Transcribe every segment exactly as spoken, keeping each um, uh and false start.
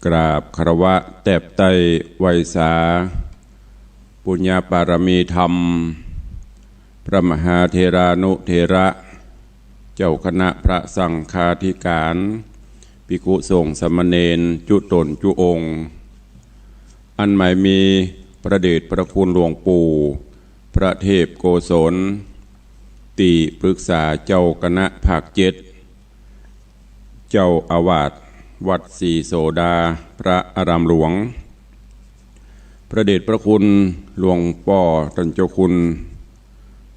กราบคารวะแตบไต้ไหว้สา ปุญญปารมีธรรม พระมหาเถรานุเถระ เจ้าคณะพระสังฆาธิการ ภิกขุสงฆ์สามเณรจุ๊ต๋นจุ๊องค์ อันหมายมีพระเดชพระคุณหลวงปู่ พระเทพโกศล ตี้ปรึกษาเจ้าคณะภาคเจ็ด เจ้าอาวาสวัดศรีโสดา พระอารามหลวง พระเดชพระคุณหลวงป้อต้านเจ้าคุณ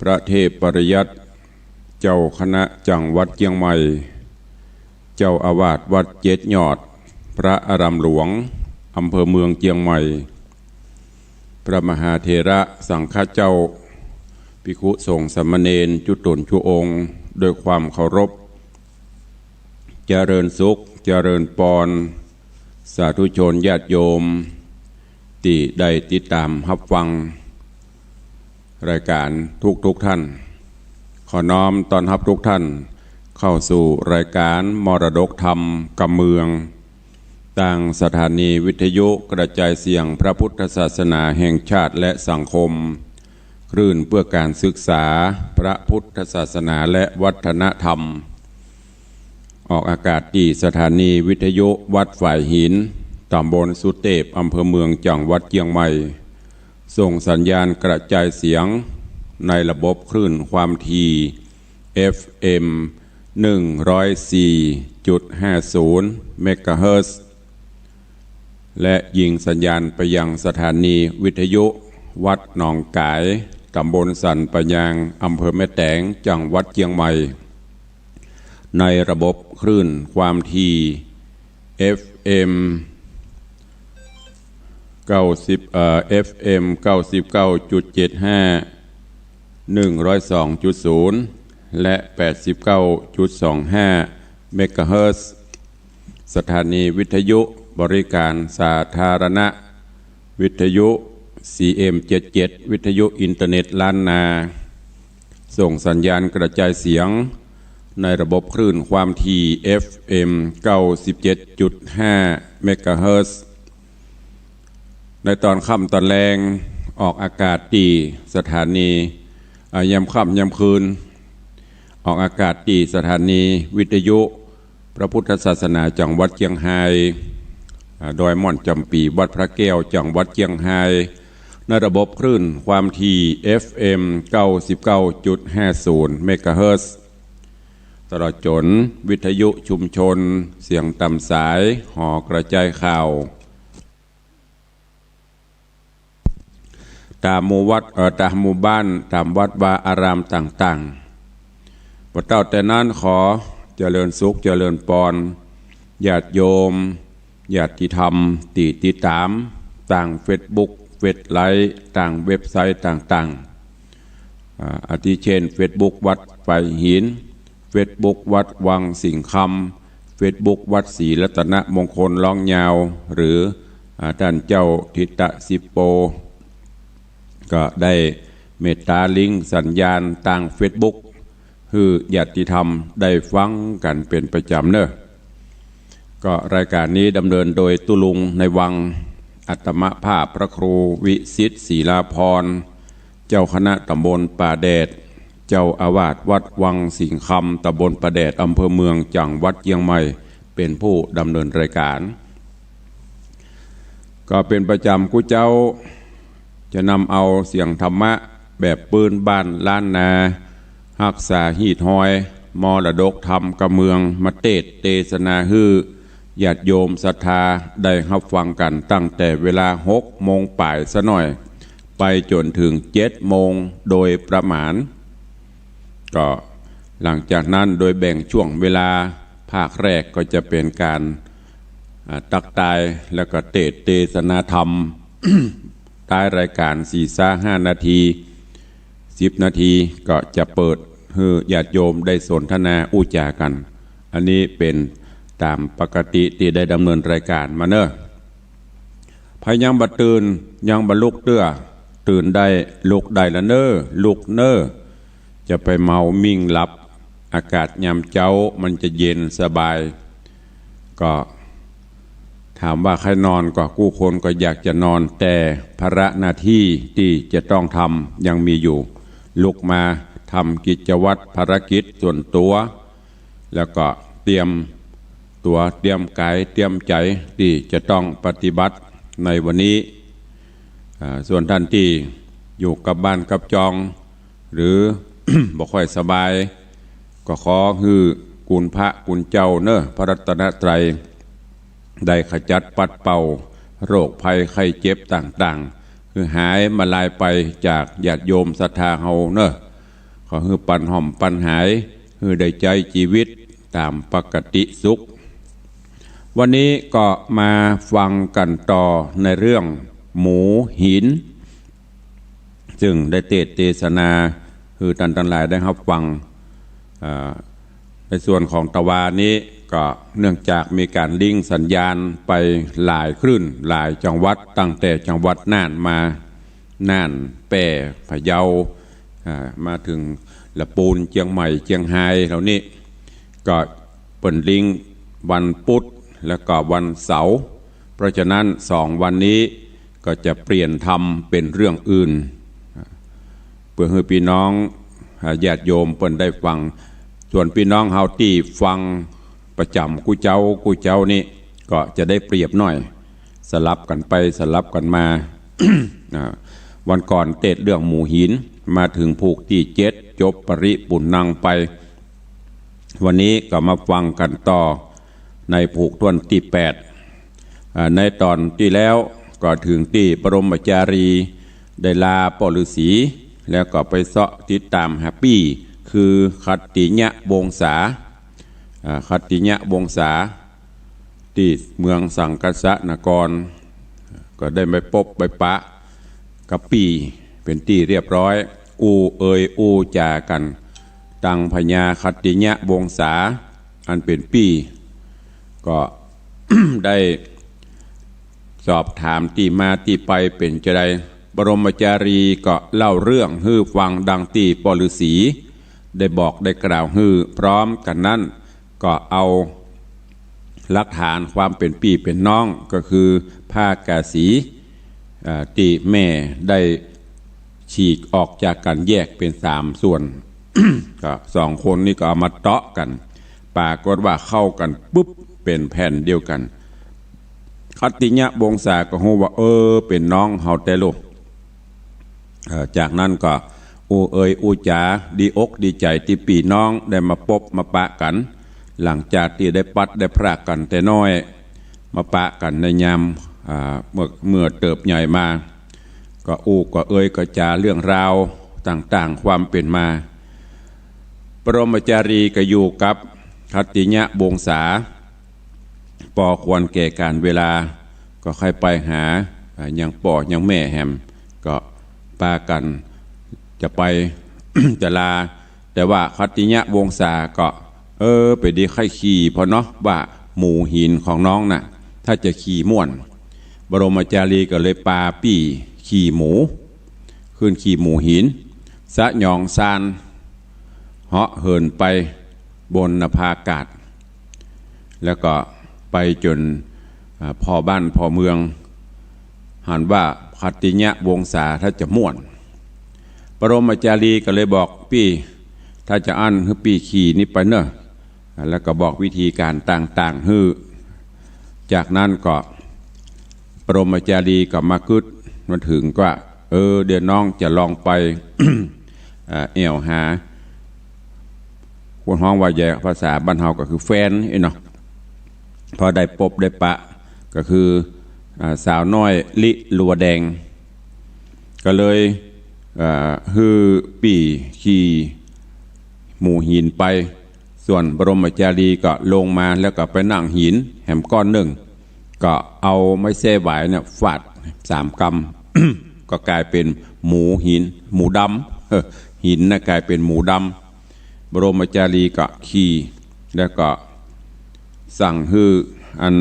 พระเทพปริยัติ เจ้าคณะจังหวัดเจียงใหม่ เจ้าอาวาสวัดเจ็ดยอด พระอารามหลวง อำเภอเมืองเจียงใหม่ พระมหาเถระสังฆเจ้า ภิกขุสงฆ์สามเณรจุ๊ต๋นจุ๊องค์ ด้วยความเคารพ เจริญสุข เจริญปอน สาธุชนญาติโยม ตี้ได้ติดต๋ามฮับฟัง รายการทุกๆ ท่าน ขอน้อมต้อนฮับทุกท่านเข้าสู่รายการมรดกธรรมกำเมือง ตางสถานีวิทยุกระจายเสียงพระพุทธศาสนาแห่งชาติและสังคม คลื่นเพื่อการศึกษาพระพุทธศาสนาและวัฒนธรรม ออกอากาศตี้สถานีวิทยุวัดฝายหิน ต๋ำบลสุเตพ อำเภอเมือง จังหวัดเจียงใหม่ ส่งสัญญาณกระจายเสียงในระบบคลื่นความถี่ เอฟเอ็ม หนึ่งร้อยสี่จุดห้าศูนย์ เมกะเฮิรตซ์ และยิงสัญญาณไปยังสถานีวิทยุวัดหนองก๋าย ต๋ำบลสันป่ายาง อำเภอแม่แตง จังหวัดเจียงใหม่ ในระบบคลื่นความถี่ เอฟเอ็ม เก้าสิบ เอ่อ เอฟเอ็ม เก้าสิบเก้าจุดเจ็ดห้า หนึ่งร้อยสองจุดศูนย์ และ แปดสิบเก้าจุดสองห้า เมกะเฮิรตซ์ สถานีวิทยุบริการสาธารณะ วิทยุ ซีเอ็มเจ็ดเจ็ด วิทยุอินเทอร์เน็ตล้านนา ส่งสัญญาณกระจายเสียงในระบบคลื่นความถี่ เอฟเอ็ม เก้าสิบเจ็ดจุดห้า เมกะเฮิรตซ์ ในต๋อนค่ำต๋อนแลง ออกอากาศตี้สถานี อ่า ยามค่ำยามคืน ออกอากาศตี้สถานีวิทยุพระพุทธศาสนาจังหวัดเจียงฮาย อ่า ดอยม่อนจ๋ำปี๋ วัดพระแก้ว จังหวัดเจียงฮาย ในระบบคลื่นความถี่ เอฟเอ็ม เก้าสิบเก้าจุดห้าศูนย์ เมกะเฮิรตซ์ ตลอดจ๋นวิทยุชุมชน เสียงต๋ามสาย หอกระจายข่าว ต๋ามหมู่วัด เอ่อ ต๋ามหมู่บ้าน ต๋ามวัดวาอารามต่างๆ บ่าเต้าแต่นั้นขอเจริญสุขเจริญปอน ญาติโยม ญาติธรรม ตี้ติดต๋ามตางเฟซบุ๊ก เฟซไลฟ์ ตางเว็บไซต์ต่างๆ อ่า อาทิเช่น เฟซบุ๊กวัดฝายหิน เฟซบุ๊กวัดวังสิงห์คำ เฟซบุ๊กวัดศรีรัตนมงคลล้องยาว หรือ อ่า ต้านเจ้าทิตะสิปโป ก็ได้เมตต๋าลิงก์สัญญาณตางเฟซบุ๊ก หื้อญาติธรรมได้ฟังกั๋นเป๋นประจ๋ำเน่อ ก็รายการนี้ดำเนินโดยตุ๊ลุงในวัง อัตมภาพพระครูวิสิทธิ์ ศิลาภรณ์ เจ้าคณะต๋ำบลป่าแดด เจ้าอาวาสวัดวังสิงห์คำ ต๋ำบลป่าแดด อำเภอเมือง จังหวัดเจียงใหม่ เป๋นผู้ดำเนินรายการ ก็เป๋นประจ๋ำกู้เจ๊า จะนำเอาเสียงธรรมะแบบปื้นบ้านล้านนา ฮักษาฮีตฮอย มรดกธรรมกำเมือง มาเตสน์เตสนาหื้อญาติโยมศรัทธาได้ฮับฟังกั๋นตั้งแต่เวลาหกโมงป๋ายซะหน่อย ไปจ๋นเถิงเจ็ดโมงโดยประมาณ ก็หลังจากนั้นโดยแบ่งช่วงเวลา ภาคแรกก็จะเป๋นก๋าน อ่า ตั๊กตาย แล้วก็เตสน์เตสนาธรรม ท้ายรายการสี่ซะห้านาที สิบนาที ก็จะเปิดหื้อญาติโยมได้สนทนาอู้จ๋ากั๋น อันนี้เป๋นต๋ามปกติตี้ได้ดำเนินรายการมาเน่อ ใผยังบ่ตื่น ยังบ่ลุกเตื้อ ตื่นได้ ลุกได้ละเน่อ ลุกเน่อ จะไปเมามิ่งหลับ อากาศยามเจ๊ามันจะเย็นสบาย ก็ ถามว่าใค่นอนก็กู้คนก็อยากจะนอน แต่ภาระหน้าตี้ตี้จะต้องทำยังมีอยู่ ลุกมาทำกิจวัตรภารกิจส่วนตั๋ว แล้วก็เตรียมตั๋วเตรียมก๋ายเตรียมใจ๋ตี้จะต้องปฏิบัติในวันนี้ อ่า ส่วนต้านตี้อยู่กับบ้านกับจอง หรือ บ่ค่อยสบาย ก็ขอหื้อกุณพระกุณเจ้าเน่อ พระรัตนตรัย ได้ขจัดปัดเป่าโรคภัยไข้เจ็บต่างๆ หื้อหายมาลายไปจากญาติโยมศรัทธาเฮาเน่อ ขอหื้อปันห่อมปันหาย หื้อได้ใจ๊จีวิตต๋ามปกติสุข วันนี้ก็มาฟังกั๋นต่อในเรื่องหมูหิน ซึ่งได้เตสน์เตสนาหื้อต้านตังหลายได้ฮับฟัง อ่า ในส่วนของตะวานี้ก็เนื่องจากมีก๋านลิงก์สัญญาณไปหลายคลื่นหลายจังหวัด ตั้งแต่จังหวัดน่านมา น่าน แป้ พะเยา อ่า มาเถิงละปูน เจียงใหม่ เจียงฮายเหล่านี้ ก็เปิ้นลิงก์วันพุธแล้วก็วันเสาร์ เพราะฉะนั้นสองวันนี้ก็จะเปลี่ยนธรรมเป๋นเรื่องอื่น เปื้อหื้อปี้น้อง อ่า ญาติโยมเปิ้นได้ฟัง ส่วนปี้น้องเฮาตี้ฟังประจ๋ำกู้เจ๊ากู้เจ๊านี้ ก็จะได้เปรียบหน้อย สลับกั๋นไปสลับกั๋นมา อ่า วันก่อนเตสน์เรื่องหมูหิน มาเถิงผูกตี้เจ็ด จบปริปุณณังไป วันนี้ก็มาฟังกั๋นต่อในผูกถ้วนตี้แปด อ่า ในต๋อนตี้แล้วก็เถิงตี้บรมจารีได้ลาป้อฤๅษี แล้วก็ไปเซาะติดต๋ามหาปี้ คือขัตติยวงศา อ่า ขัตติยวงศา ตี้เมืองสังกัสสนคร ก็ได้ไปปบไปปะกับปี้เป๋นตี้เรียบร้อย อู้เอ่ยอู้จ๋ากั๋น ตังพญาขัตติยวงศา อันเป๋นปี้ ก็ ได้สอบถามตี้มาตี้ไปเป๋นจาใด บรมจารีก็เล่าเรื่องหื้อฟังดังตี้ป้อฤๅษีได้บอกได้กล่าวหื้อ พร้อมกั๋นนั้นก็เอาหลักฐานความเป๋นปี้เป๋นน้อง ก็คือผ้ากาสี อ่า ตี้แม่ได้ฉีกออกจากกั๋นแยกเป๋นสามส่วน ก็สองคนนี้ก็เอามาเตาะกั๋น ปรากฏว่าเข้ากั๋นปุ๊บเป๋นแผ่นเดียวกั๋น ขัตติยวงศาก็ฮู้ว่า เออ เป๋นน้องเฮาแต๊ลูก เอ่อ จากนั้นก็อู้เอ่ยอู้จ๋าดีอกดีใจ๋ตี้ปี้น้องได้มาปบมาปะกั๋น หลังจากตี้ได้ปัดได้พรากกั๋นแต่น้อย มาปะกั๋นในยาม อ่า เมื่อ เมื่อเติบใหญ่มา ก็อู้ก็เอ่ยก็จ๋าเรื่องราวต่างๆ ความเป๋นมา บรมจารีก็อยู่กับขัตติยวงศา ปอควรแก่ก๋าลเวลา ก็ใค่ไปหา อ่า ยังป้อยังแม่แหม ก็ปากั๋นจะไป จะลา แต่ว่าขัตติยวงศาก็ เออ ไปดีใค่ขี่ผ่อเนาะ ว่าหมูหินของน้องน่ะ ถ้าจะขี่ม่วน บรมจารีก็เลยปาปี้ขี่หมู ขึ้นขี่หมูหิน สยองซาน เหาะเหินไปบนนภาอากาศ แล้วก็ไปจ๋น อ่า ผ่อบ้านผ่อเมือง หันว่าขัตติยวงศาถ้าจะม่วน บรมจารีก็เลยบอก ปี้ ถ้าจะอั้นหื้อปี้ขี่นี้ไปเน่อ อ่า แล้วก็บอกวิธีก๋านต่างๆ หื้อ จากนั้นก็ บรมจารีก็มากึ๊ดมาเถิงก็ เออ เดี๋ยวน้องจะลองไป อ่า แอ่วหา คนฮ้องว่าแย่ ภาษาบ้านเฮาก็คือแฟนอี้เนาะ พอได้ปบได้ปะ ก็คือ อ่า สาวน้อยลิลัวแดง ก็เลย อ่า หื้อปี้ขี่หมูหินไป ส่วนบรมจารีก็ลงมาแล้วก็ไปนั่งหินแหมก้อนนึ่ง ก็เอาไม้แส้หวายเนี่ยฟาดสามกำ ก็ก๋ายเป๋นหมูหิน หมูดำ เออ หินน่ะก๋ายเป๋นหมูดำ บรมจารีก็ขี่ แล้วก็สั่งหื้ออัน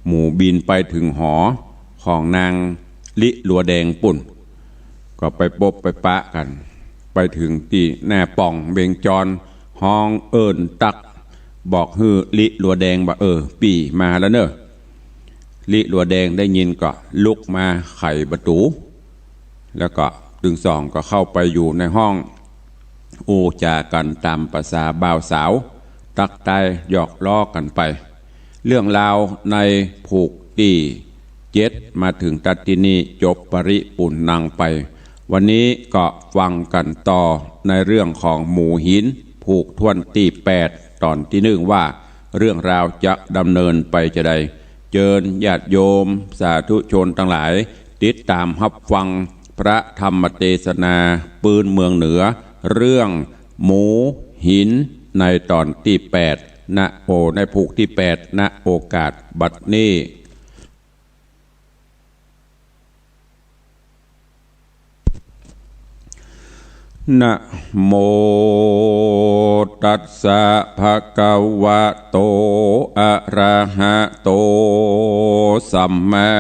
หมูบินไปเถิงหอของนางลิลัวแดงปุ้น ก็ไปปบไปปะกั๋น ไปเถิงตี้หน้าป่องเวงจร ฮ้องเอิ้นตั๊ก บอกหื้อลิลัวแดงว่า เออ ปี้มาแล้วเน่อ ลิลัวแดงได้ยินก็ลุกมาไขประตู๋ แล้วก็ตึงสองก็เข้าไปอยู่ในห้อง อู้จ๋ากั๋นต๋ามประสาบ่าวสาว ตั๊กตายหยอกล้อกั๋นไป เรื่องราวในผูกตี้เจ็ดมาเถิงตั๊ดตี้นี่ จบปริปูรณ์นังไป วันนี้ก็ฟังกั๋นต่อในเรื่องของหมู่หิน ผูกถ้วนตี้แปด ต๋อนตี้นึ่งว่า เรื่องราวจะดำเนินไปจาใด เจิญญาติโยมสาธุชนตังหลาย ติดต๋ามฮับฟังพระธรรมเตสนาปื๊นเมืองเหนือ เรื่องหมู่หินในต๋อนตี้แปด ณ โอ ในผูกตี้แปด ณ โอกาสบัดนี้ นะโมตัสสะ ภะคะวะโต อะระหะโต สัมมา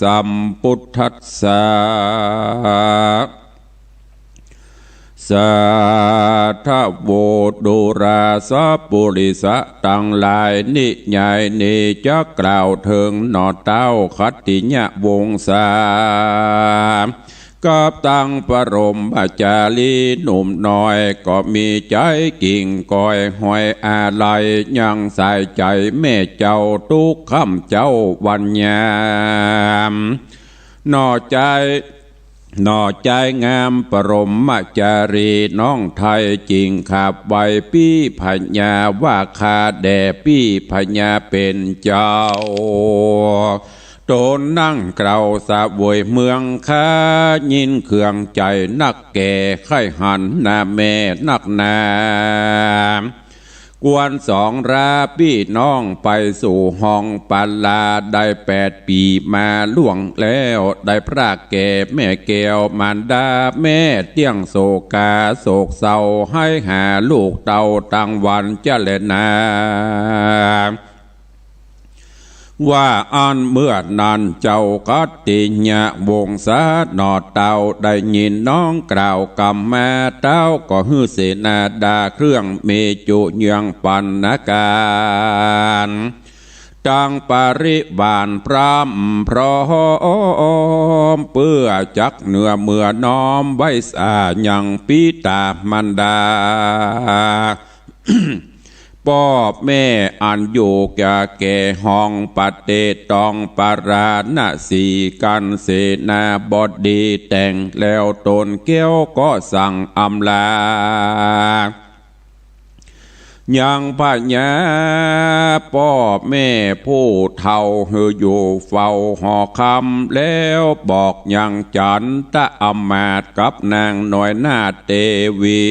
สัมพุทธัสสะ สาธะโว ดูราสะปุริสะตังหลาย นิยายนี้จะกล่าวเถิงหน่อเต้าขัตติยวงศา กัปตังปรมจารีหนุ่มน้อย ก็มีใจ๋กิ่งก้อยห้อยอาลัย ยังใส่ใจ๋แม่เจ้าทุกค่ำเจ๊าวันยาม หน่อใจ๋ หน่อใจ๋งามปรมจารีน้องไทย จิ่งขับไหว้ปี้พญาว่าข้าแด่ปี้พญาเป๋นเจ้า ต๋นนั่งเกล้าเสวยเมืองคา ยินเคืองใจ๋นักแก่ ใค่หันหน้าแม่นักหนา ควรสองราปี้น้องไปสู่ห้องปาลา ได้แปดปี๋มาล่วงแล้ว ได้พรากแก่แม่แก้วมารดา แม่เตี้ยงโศกาโศกเศร้า ไห้หาลูกเต้าตังวันจะแลนา ว่าอั้นเมื่อนั้นเจ้าขัตติยวงศาหน่อเต้า ได้ยินน้องกล่าวกำมา เต้าก็หื้อเสนาดาเครื่องเมจุเยืองปัณณาก๋าร ตังบริวารพร่ำพร้อม เปื้อจักเนื้อเมือน้อมไหว้สายังปิตามารดา ป้อแม่อันอยู่แก่แก่ห้องประเตศต้องปาราณสี กันเสนาบดีแต่งแล้วต๋นแก้วก็สั่งอำลา ยังพญาป้อแม่ผู้เฒ่า หื้ออยู่เฝ้าหอคำ แล้วบอกยังจันตะอำมาตย์กับนางน้อยนาฏเตวี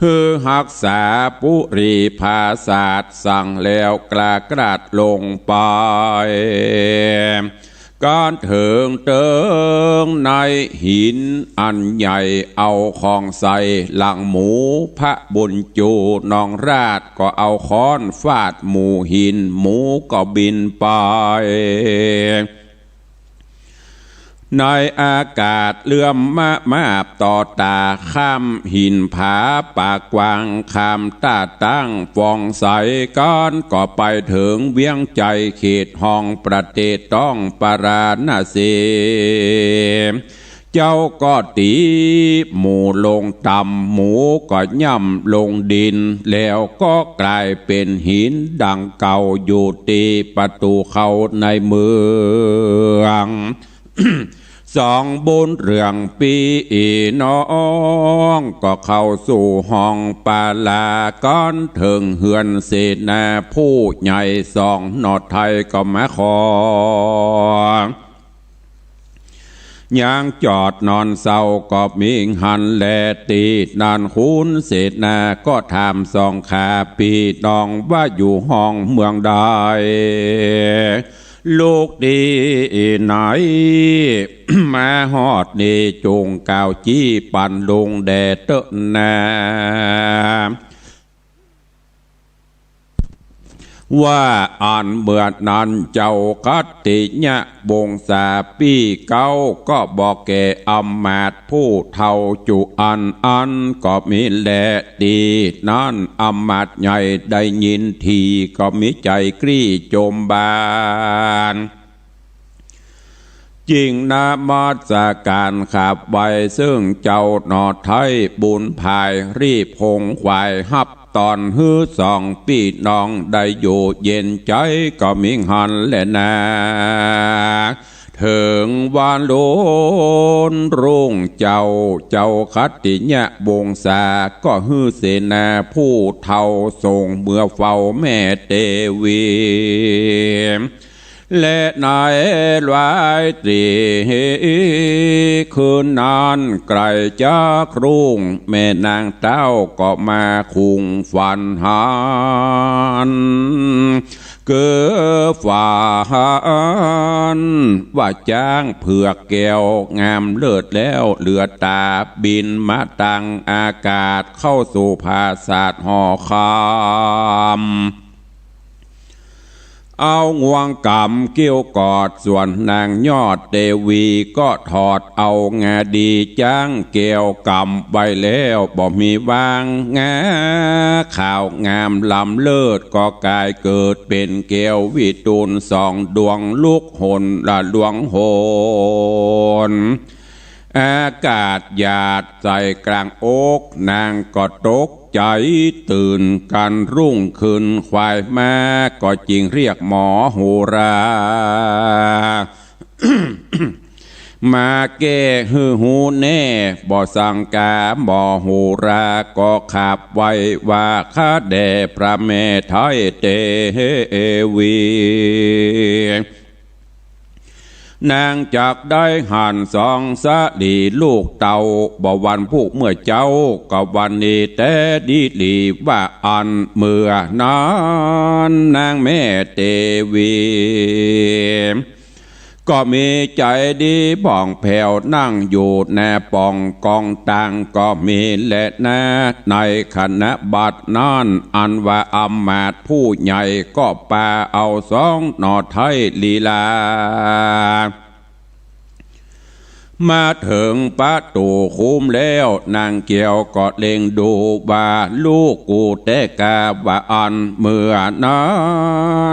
หื้อฮักษาปุรีผาสาท สั่งแล้วกล้ากราดลงไป ก๋านเถิงเติงในหินอันใหญ่ เอาของใส่หลังหมู พระบุญจูน้องราชก็เอาค้อนฟาดหมู่หิน หมูก็บินไป ในอากาศเลื่อมมะมาบต่อต๋า ข้ามหินผาปากกว้าง ข้ามต้าตั้งฟองใส ก๋านก็ไปเถิงเวียงใจ๋เขตห้องประเตศต้องปาราณสี เจ้าก็ตี๋หมูลงต่ำ หมูก็ย่ำลงดิน แล้วก็ก๋ายเป๋นหินดังเก่า อยู่ตี้ประตู๋เข้าในเมือง สองบุญเรืองปี้น้องก็เข้าสู่ห้องปาลา ก๋านเถิงเฮือนเสนาผู้ใหญ่ สองหน่อไทยก็มาขอ ยังจอดนอนเศร้าก็มีหั้นแล ตี้นั้นขุนเสนาก็ถามสองข้าปี้น้องว่าอยู่ห้องเมืองใด ลูกตี้ไหน มาฮอดนี่จุ่งกล่าวจี๊ปันลุงแด่เต๊อะนา ว่าอันเมื่อนั้นเจ้าคัตติยะวงศาปี้เก๊าก็บอกแก่อำมาตย์ผู้เฒ่าจุอันอันก็มีแล ตี้นั้นอำมาตย์ใหญ่ได้ยินทีก็มีใจ๋กรี้จมบาน จึงนมัสก๋านขับไหว้เซิ่งเจ้าหน่อไท้บุญผาย รีบหงขวายฮับต้อนหื้อสองปี้น้องได้อยู่เย็นใจ๋ก็มีหั้นแลนา เถิงวันลุนรุ่งเจ้า เจ้าคัตติยะวงศาก็หื้อเสนาผู้เฒ่าส่งเมือเฝ้าแม่เตวี และในหลายตี้ คืนนั้นใก้จะครุ่ง แม่นางเต้าก็มาคุงฝันหัน เก๋อฝันว่าจ๊างเผือกแก้วงามเลิศแล้วเหลือต๋าบินมาตังอากาศเข้าสู่ผาสาทหอคำ เอางวงก๋ำเกี้ยวกอด ส่วนนางยอดเตวีก็ถอดเอางาดีจ๊างแก้วก๋ำไว้แล้วบ่มีวาง งาขาวงามล้ำเลิศก็ก๋ายเกิดเป๋นแก้ววิตูลสองดวงลุกหนละลวงหน อากาศหยาดใส่ก๋างอก นางก็ตกใจ๋ตื่นกั๋นรุ่งขึ้น ขวายมาก็จึงเรียกหมอโหรา มาแก้หื้อฮู้แน่ บ่สังกา หมอโหราก็ขับไหว้ว่า ข้าแด่พระแม่ไท้เตวี นางจักได้หันสองสะหลีลูกเต้า บ่วันพูกเมื่อเจ๊า ก็วันนี้แต๊ดีหลี ว่าอันเมื่อนั้นนางแม่เตวี ก็มีใจ๋ดีผ่องแผ้ว นั่งอยู่หน้าป่องกองตังก็มีแลนา ในขณะบัดนั้นอันว่าอำมาตย์ผู้ใหญ่ก็ปาเอาสองหน่อไท้ลีลา มาเถิงประตู๋คุ้มแล้ว นางแก้วก็เล็งดูว่า ลูกกูแต๊กา ว่าอันเมื่อนั้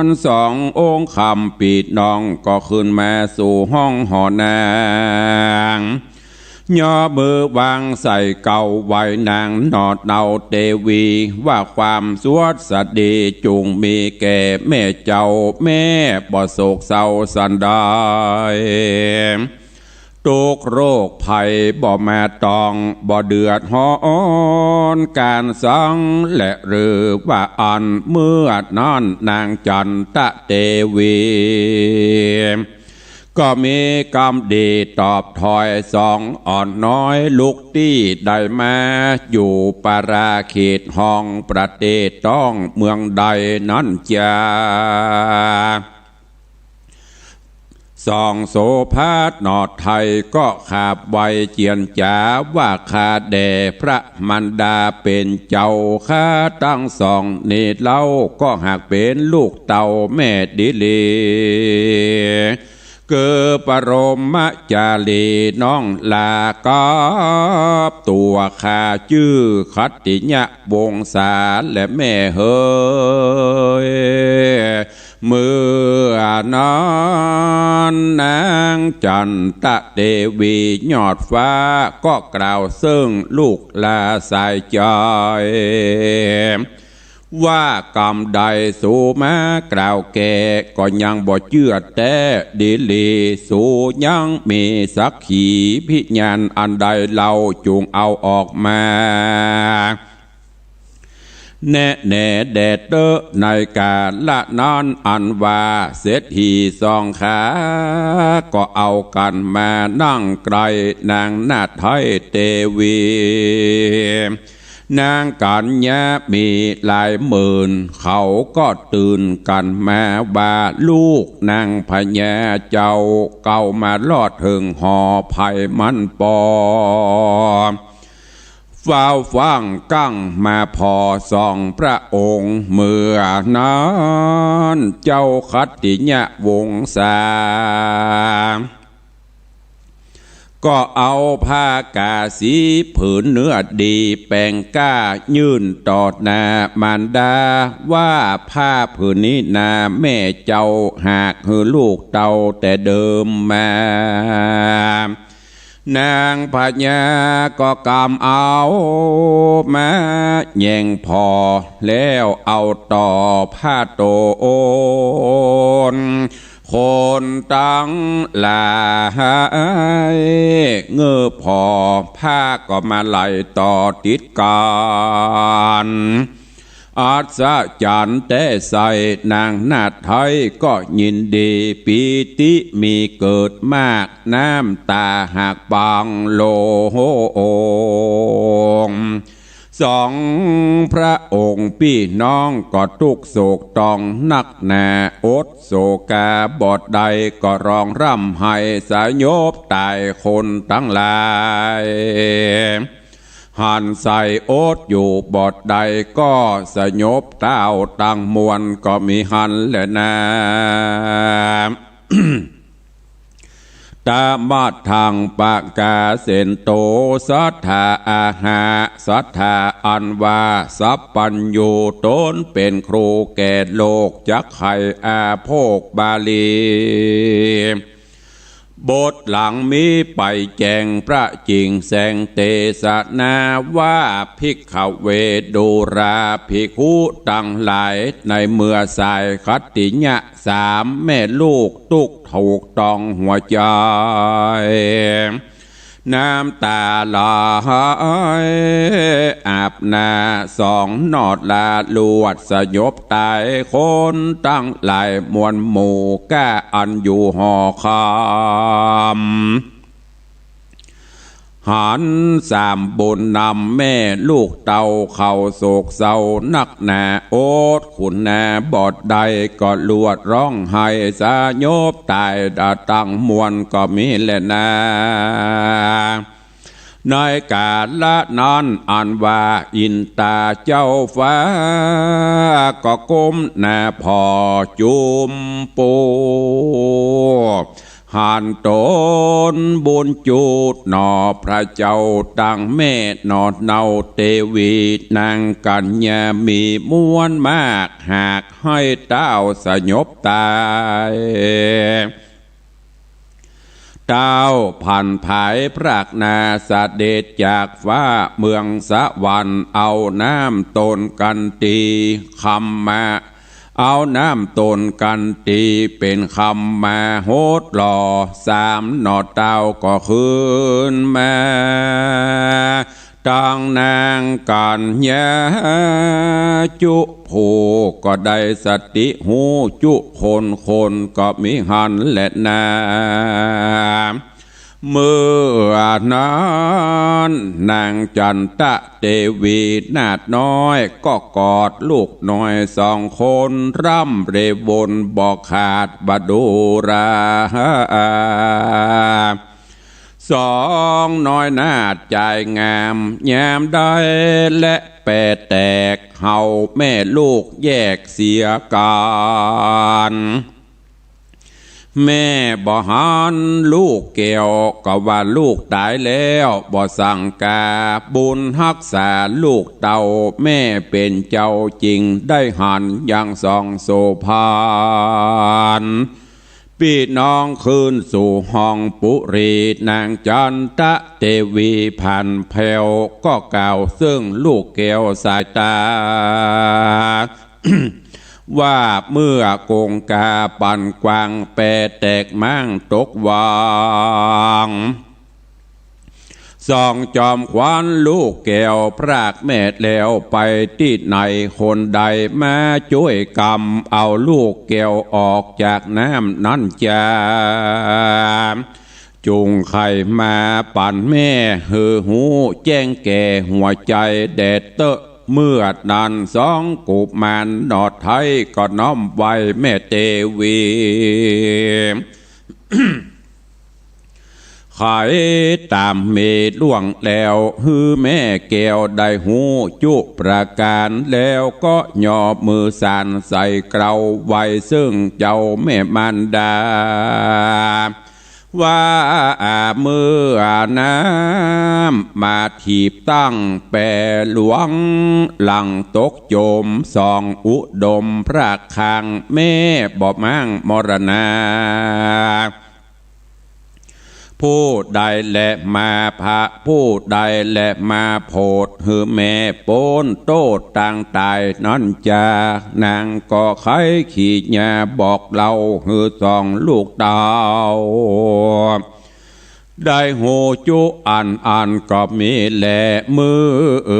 นสององค์คำปี้น้องก็ขึ้นมาสู่ห้องหอนาง ย่อมือวางใส่เกล้าไหว้นางหน่อเต้าเตวี ว่าความสวัสดีจุ่งมีแก่แม่เจ้า แม่บ่โศกเศร้าสันใด ตุ๊กข์โรคภัยบ่มาต้อง บ่เดือดฮ้อนก๋านสังแล หรือว่าอันเมื่อนั้นนางจันตะเตวี ก็มีกำดีตอบถอยสองอ่อนน้อยลูกตี้ได้มาอยู่ปราเขตห้องประเตศต้องเมืองใดนั้นจา สองโสภาหน่อไท้ก็ขาบไหว้เจียรจาว่า ข้าแด่พระมารดาเป๋นเจ้า ข้าตังสองนี้เล่าก็หากเป๋นลูกเต้าแม่ดีหลี เกิดปรมจารีน้องลากับตั๋ว ข้าจื้อคัตติยวงศาแลแม่เหย เมื่อนั้นนางจันตะเตวียอดฟ้าก็กล่าวเซิ่งลูกหล้านสายใจ๋ ว่ากำใดสูมากล่าวแก่ก็ยังบ่เจื้อแต๊ดีหลี สูยังมีสักขีพยานอันใดเล่าจุ่งเอาออกมา แนะแหน่แด่เต๊อะ ในกาละนั้นอันว่าเศรษฐีสองขาก็เอากั๋นมานั่งใก้นางนาไท้เตวี นางกัญญามีหลายหมื่น เขาก็ตื่นกั๋นมาว่าลูกนางพญาเจ้าเก่ามารอดเถิงหอไพมันปอ ฟ้าวฟั่งกั้งมาผ่อสองพระองค์ เมื่อนั้นเจ้าขัตติยวงศา ก็เอาผ้ากาสีผืนเนื้อดีแป๋งก้ายื่นต่อหน้ามารดา ว่าผ้าผืนนี้นาแม่เจ้าหากหื้อลูกเต้าแต่เดิมมา นางพญาก็กำเอามาแย่งผ่อ แล้วเอาต่อผ้าโตน คนตังหลาย เงื้อผ่อผ้าก็มาไหลต่อติดกั๋น อัศจรรย์แต๊ไส้ นางนาฏไทยก็ยินดี ปีติมีเกิดมาก น้ำตาหากบางลง สองพระองค์ปี้น้องก็ตุ๊กข์โศกต้องนักหนา อดโศกาบ่ได้ก็ร้องร่ำไห้สยบต๋ายคนตังหลาย หันใส่อดอยู่บ่ได้ก็สยบ ต้าวตังมวลก็มีหั้นแลนา ตะมะทังปะกาเสนโต สัตถาอาหะ สัตถาอันว่าสัพพัญญู ต๋นเป๋นครูแก่โลก จักใค่อาโภคบาลี บทหลังมีไปแจ้งพระจิ่งแสงเตสนาว่า ภิกขเว ดูราภิกขุตังหลาย ในเมื่อสายขัตติยะสามแม่ลูกตุ๊กข์ถูกต้องหัวใจ๋ น้ำต๋าไหลอาบหน้าสองหนอดลาลวด สยบต๋ายคนตังหลายมวลหมู่ก้าอันอยู่หอคำ หันสามบุญนำแม่ลูกเต้าเข้าโศกเศร้านักหนา อดขุนหนาบ่ได้ก็ลวดร้องไห้สยบต๋ายดาตังมวลก็มีแลนา ในกาละนั้นอันว่าอินตาเจ้าฟ้าก็ก้มหน้าผ่อจุมปู หันต๋นบุญจุหนอพระเจ้าตังแม่หนอเนาเตวีนางกัญญามีมวลมาก หากใค่ต้าวสยบต๋าย ต้าวผันผายพรากหน้าเสด็จจากฟ้าเมืองสวรรค์ เอาน้ำต๋นกันตีคำมา เอาน้ำต๋นกันตีเป๋นคำมาหดหล่อ สามหนอเต้าก็คืนมา ตังนางกัญญาจุผู้ก็ได้สติฮู้จุคนคนก็มีหั้นแลนา เมื่อนั้นนางจันตะเตวีนาฏน้อยก็กอดลูกน้อยสองคนร่ำเรวนบ่ขาดบดูรา สองน้อยนาฏจายงามยามได้ และแปแตกเฮาแม่ลูกแยกเสียกั๋น แม่บ่หันลูกแก้วก็ว่าลูกต๋ายแล้ว บ่สังกาบุญฮักษาลูกเต้า แม่เป๋นเจ้าจิ่งได้หันยังส่องโสภา ปี้น้องคืนสู่ห้องปุรี นางจันตะเตวีผันแผ้วก็กล่าวเซิ่งลูกแก้วสายต๋า ว่าเมื่อกงกาปันกว้างแปแตกม้างตกวาง สองจอมขวัญลูกแก้วพรากแม่แล้วไปตี้ไหนหนใด มาจ้วยกำเอาลูกแก้วออกจากน้ำนั้นจา จุ่งไข่มาปันแม่หื้อฮู้แจ้งแก่หัวใจ๋แด่เต๊อะ เมื่อนั้นสองกุมารหนอไทยก็น้อมไหว้แม่เตวี ไขต๋ามมีล่วงแล้ว หื้อแม่แก้วได้ฮู้จุประก๋าน แล้วก็ย่อมือสานใส่เกลาไหว้ซึ่งเจ้าแม่มารดา ว่าเมื่อน้ำมาถีบตั้งแปหลวง หลังตกโจมสองอุดมพระคลัง แม่บ่ม้างมรณา ผู้ใดแลมาผะ ผู้ใดแลมาโผด หื้อแม่ป๊นโต้ษตางต๋ายนั้นจา นางก็ไขขี้หญ้าบอกเล่าหื้อสองลูกเต้า ได้ฮู้จุอันอันก็มีแล เมื่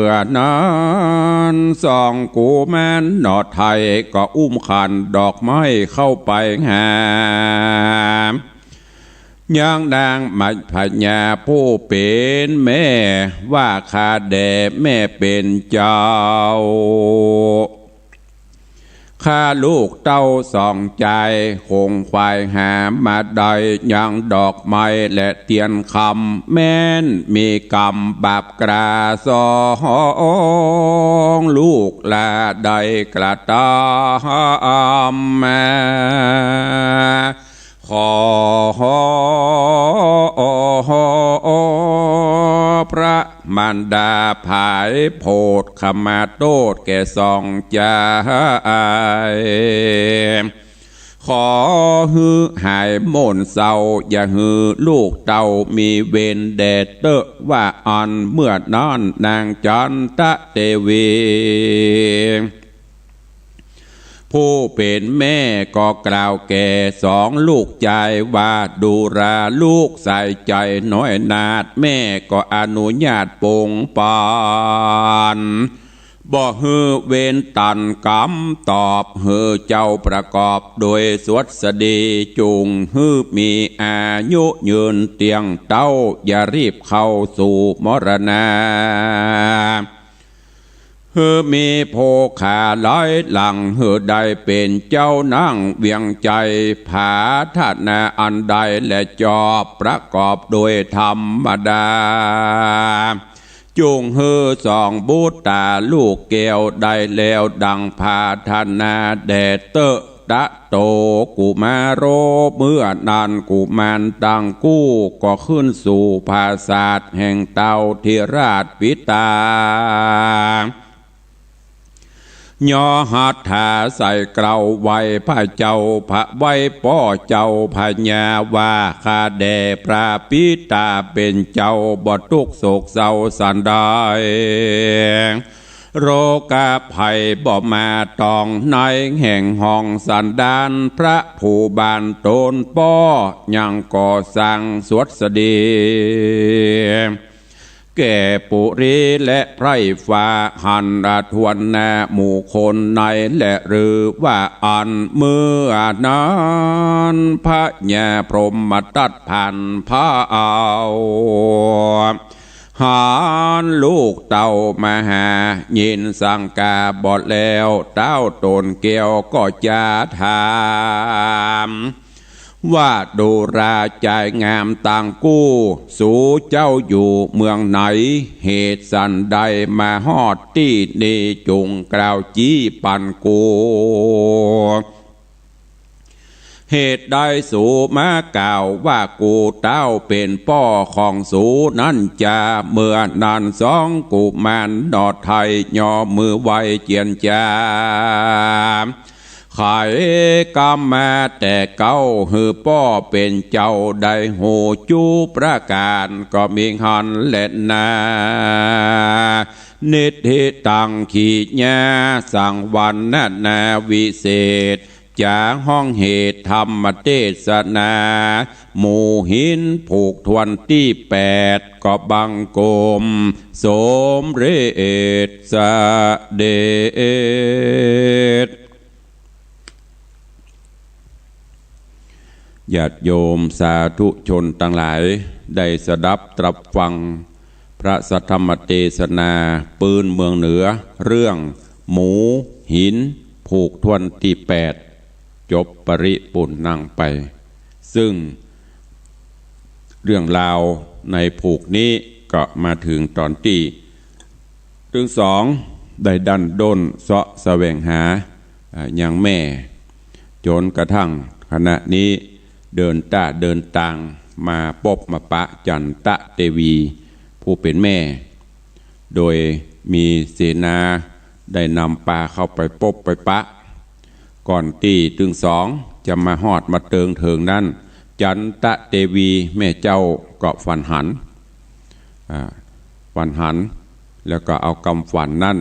อนั้นสองกุมารหนอไทย ก็อุ้มขันดอกไม้เข้าไปหา ยังนางมัจพญาผู้เป๋นแม่ ว่าข้าแด่แม่เป๋นเจ้า ข้าลูกเต้าสองจาย คงควายหามาได้ ยังดอกไม้และเตียนคำ แม้นมีกำบาบกราสองลูกลาได้กระตำมา ขอพระมารดาผายโผดขมาโต้ษแก่สองจาย ขอหื้อหายหม่นเศร้า อย่าหื้อลูกเต้ามีเวรแด่เต๊อะ ว่าอั้น เมื่อนั้นนางจันตะเตวี ผู้เป๋นแม่ก็กล่าวแก่สองลูกจายว่า ดูราลูกใส่ใจ๋น้อยนาด แม่ก็อนุญาตปงปัน บ่หื้อเวรตันกำตอบ หื้อเจ้าประกอบโดยสวัสดี จุ่งหื้อมีอายุยืนเตี้ยงเต๊า อย่ารีบเข้าสู่มรณา หื้อมีโภคาหลายหลัง หื้อได้เป๋นเจ้านั่งเวียงใจ๋ ผาถนาอันใดและจอบประกอบโดยธรรมดา จุ่งหื้อสองบุตราลูกแก้วได้แล้วดังผาถนาแด่เต๊อะ ตะโตกุมาโร เมื่อนั้นกุมารตังกู้ก็ขึ้นสู่ผาสาทแห่งเต้าธิราชปิตา ย่อหัตถาใส่เกล้าไหว้พระเจ้า พระไหว้ป้อเจ้าพญาว่า ข้าแด่พระปิตาเป๋นเจ้าบ่ตุ๊กข์โศกเศร้าสันใด โรคภัยบ่มาตองในแห่งห้องสันดาน พระผู้บานต๋นป้อยังก่อสร้างสวัสดี แก่ปุรีและไพร่ฟ้า หันละทวนหน้าหมู่คนในและลือว่าอั้น เมื่อนั้นพญาพรหมตัดผ่านพระเอา หันลูกเต้ามาหา ยินสังกาบ่แล้ว เต้าต๋นแก้วก็จะถาม ว่าดูราจายงามตังกู้ สูเจ้าอยู่เมืองไหน เหตุสันใดมาฮอดตี้นี่ จุ่งกล่าวจี้ปันกู เหตุใดสูมากล่าวว่ากูเต้าเป๋นป้อของสูนั้นจา เมื่อนั้นสองกุมารหนอไทยย่อมือไหว้เจียรจา ไขกำมาแต่เก๊า หื้อป้อเป๋นเจ้าได้ฮู้จุประก๋าน ก็มีหั้นแลนา นิทธิตังขีญา สังวรรณนาวิเศษ จาฮ้องเหตุธรรมเตสนา หมู่หินผูกถ้วนตี้แปด ก็บังคมสมเร็จเสด็จ ญาติโยมสาธุชนตังหลาย ได้สดับตรับฟังพระสัทธรรมเตสนาปื้นเมืองเหนือ เรื่องหมู่หินผูกถ้วนตี้แปด จบปริปูรณ์ไป ซึ่ง เรื่องราวในผูกนี้ก็มาเถิงต๋อนตี้ตึงสองได้ดั้นด้นเซาะแสวงหา อ่า ยังแม่ จ๋นกระทั่งขณะนี้เดินต๊าเดินตางมาปบมาปะจันตะเตวี ผู้เป๋นแม่ โดยมีเสนาได้นำปาเข้าไปปบไปปะ ก่อนตี้ตึงสองจะมาฮอดมาเติงเถิงนั้น จันตะเตวีแม่เจ้าก็ฝันหัน อ่า ฝันหัน แล้วก็เอากำฝันนั้น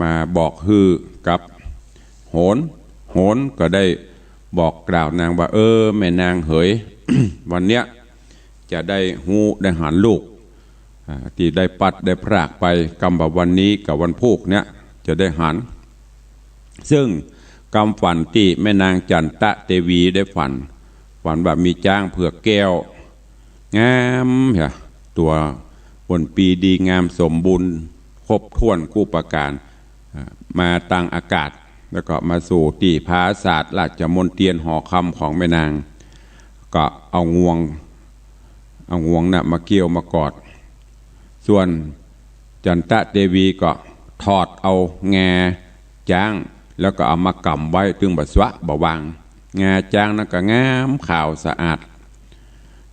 มาบอกหื้อกับโหร โหรก็ได้บอกกล่าวนางว่า เออ แม่นางเหย วันเนี้ยจะได้ฮู้ได้หันลูก อ่า ตี้ได้ปลัดได้พรากไป กำบ่าวันนี้กับวันพูกเนี้ยจะได้หัน ซึ่งกำฝันตี้แม่นางจันตะเตวีได้ฝัน ฝันว่ามีจ๊างเผือกแก้ว งามเหีย ตั๋วอ้วนปีดีงามสมบูรณ์ ครบถ้วนกู้ประก๋าน อ่า มาตังอากาศ แล้วก็มาสู่ตี้ผาศาสตร์ราชมนเตียรหอคำของแม่นาง ก็เอางวง เอางวงน่ะมาเกี่ยวมากอด ส่วนจันตะเตวีก็ถอดเอางาจ๊าง แล้วก็เอามากำไว้ตึงบ่สวะบ่วาง งาจ๊างนั้นก็งามขาวสะอาด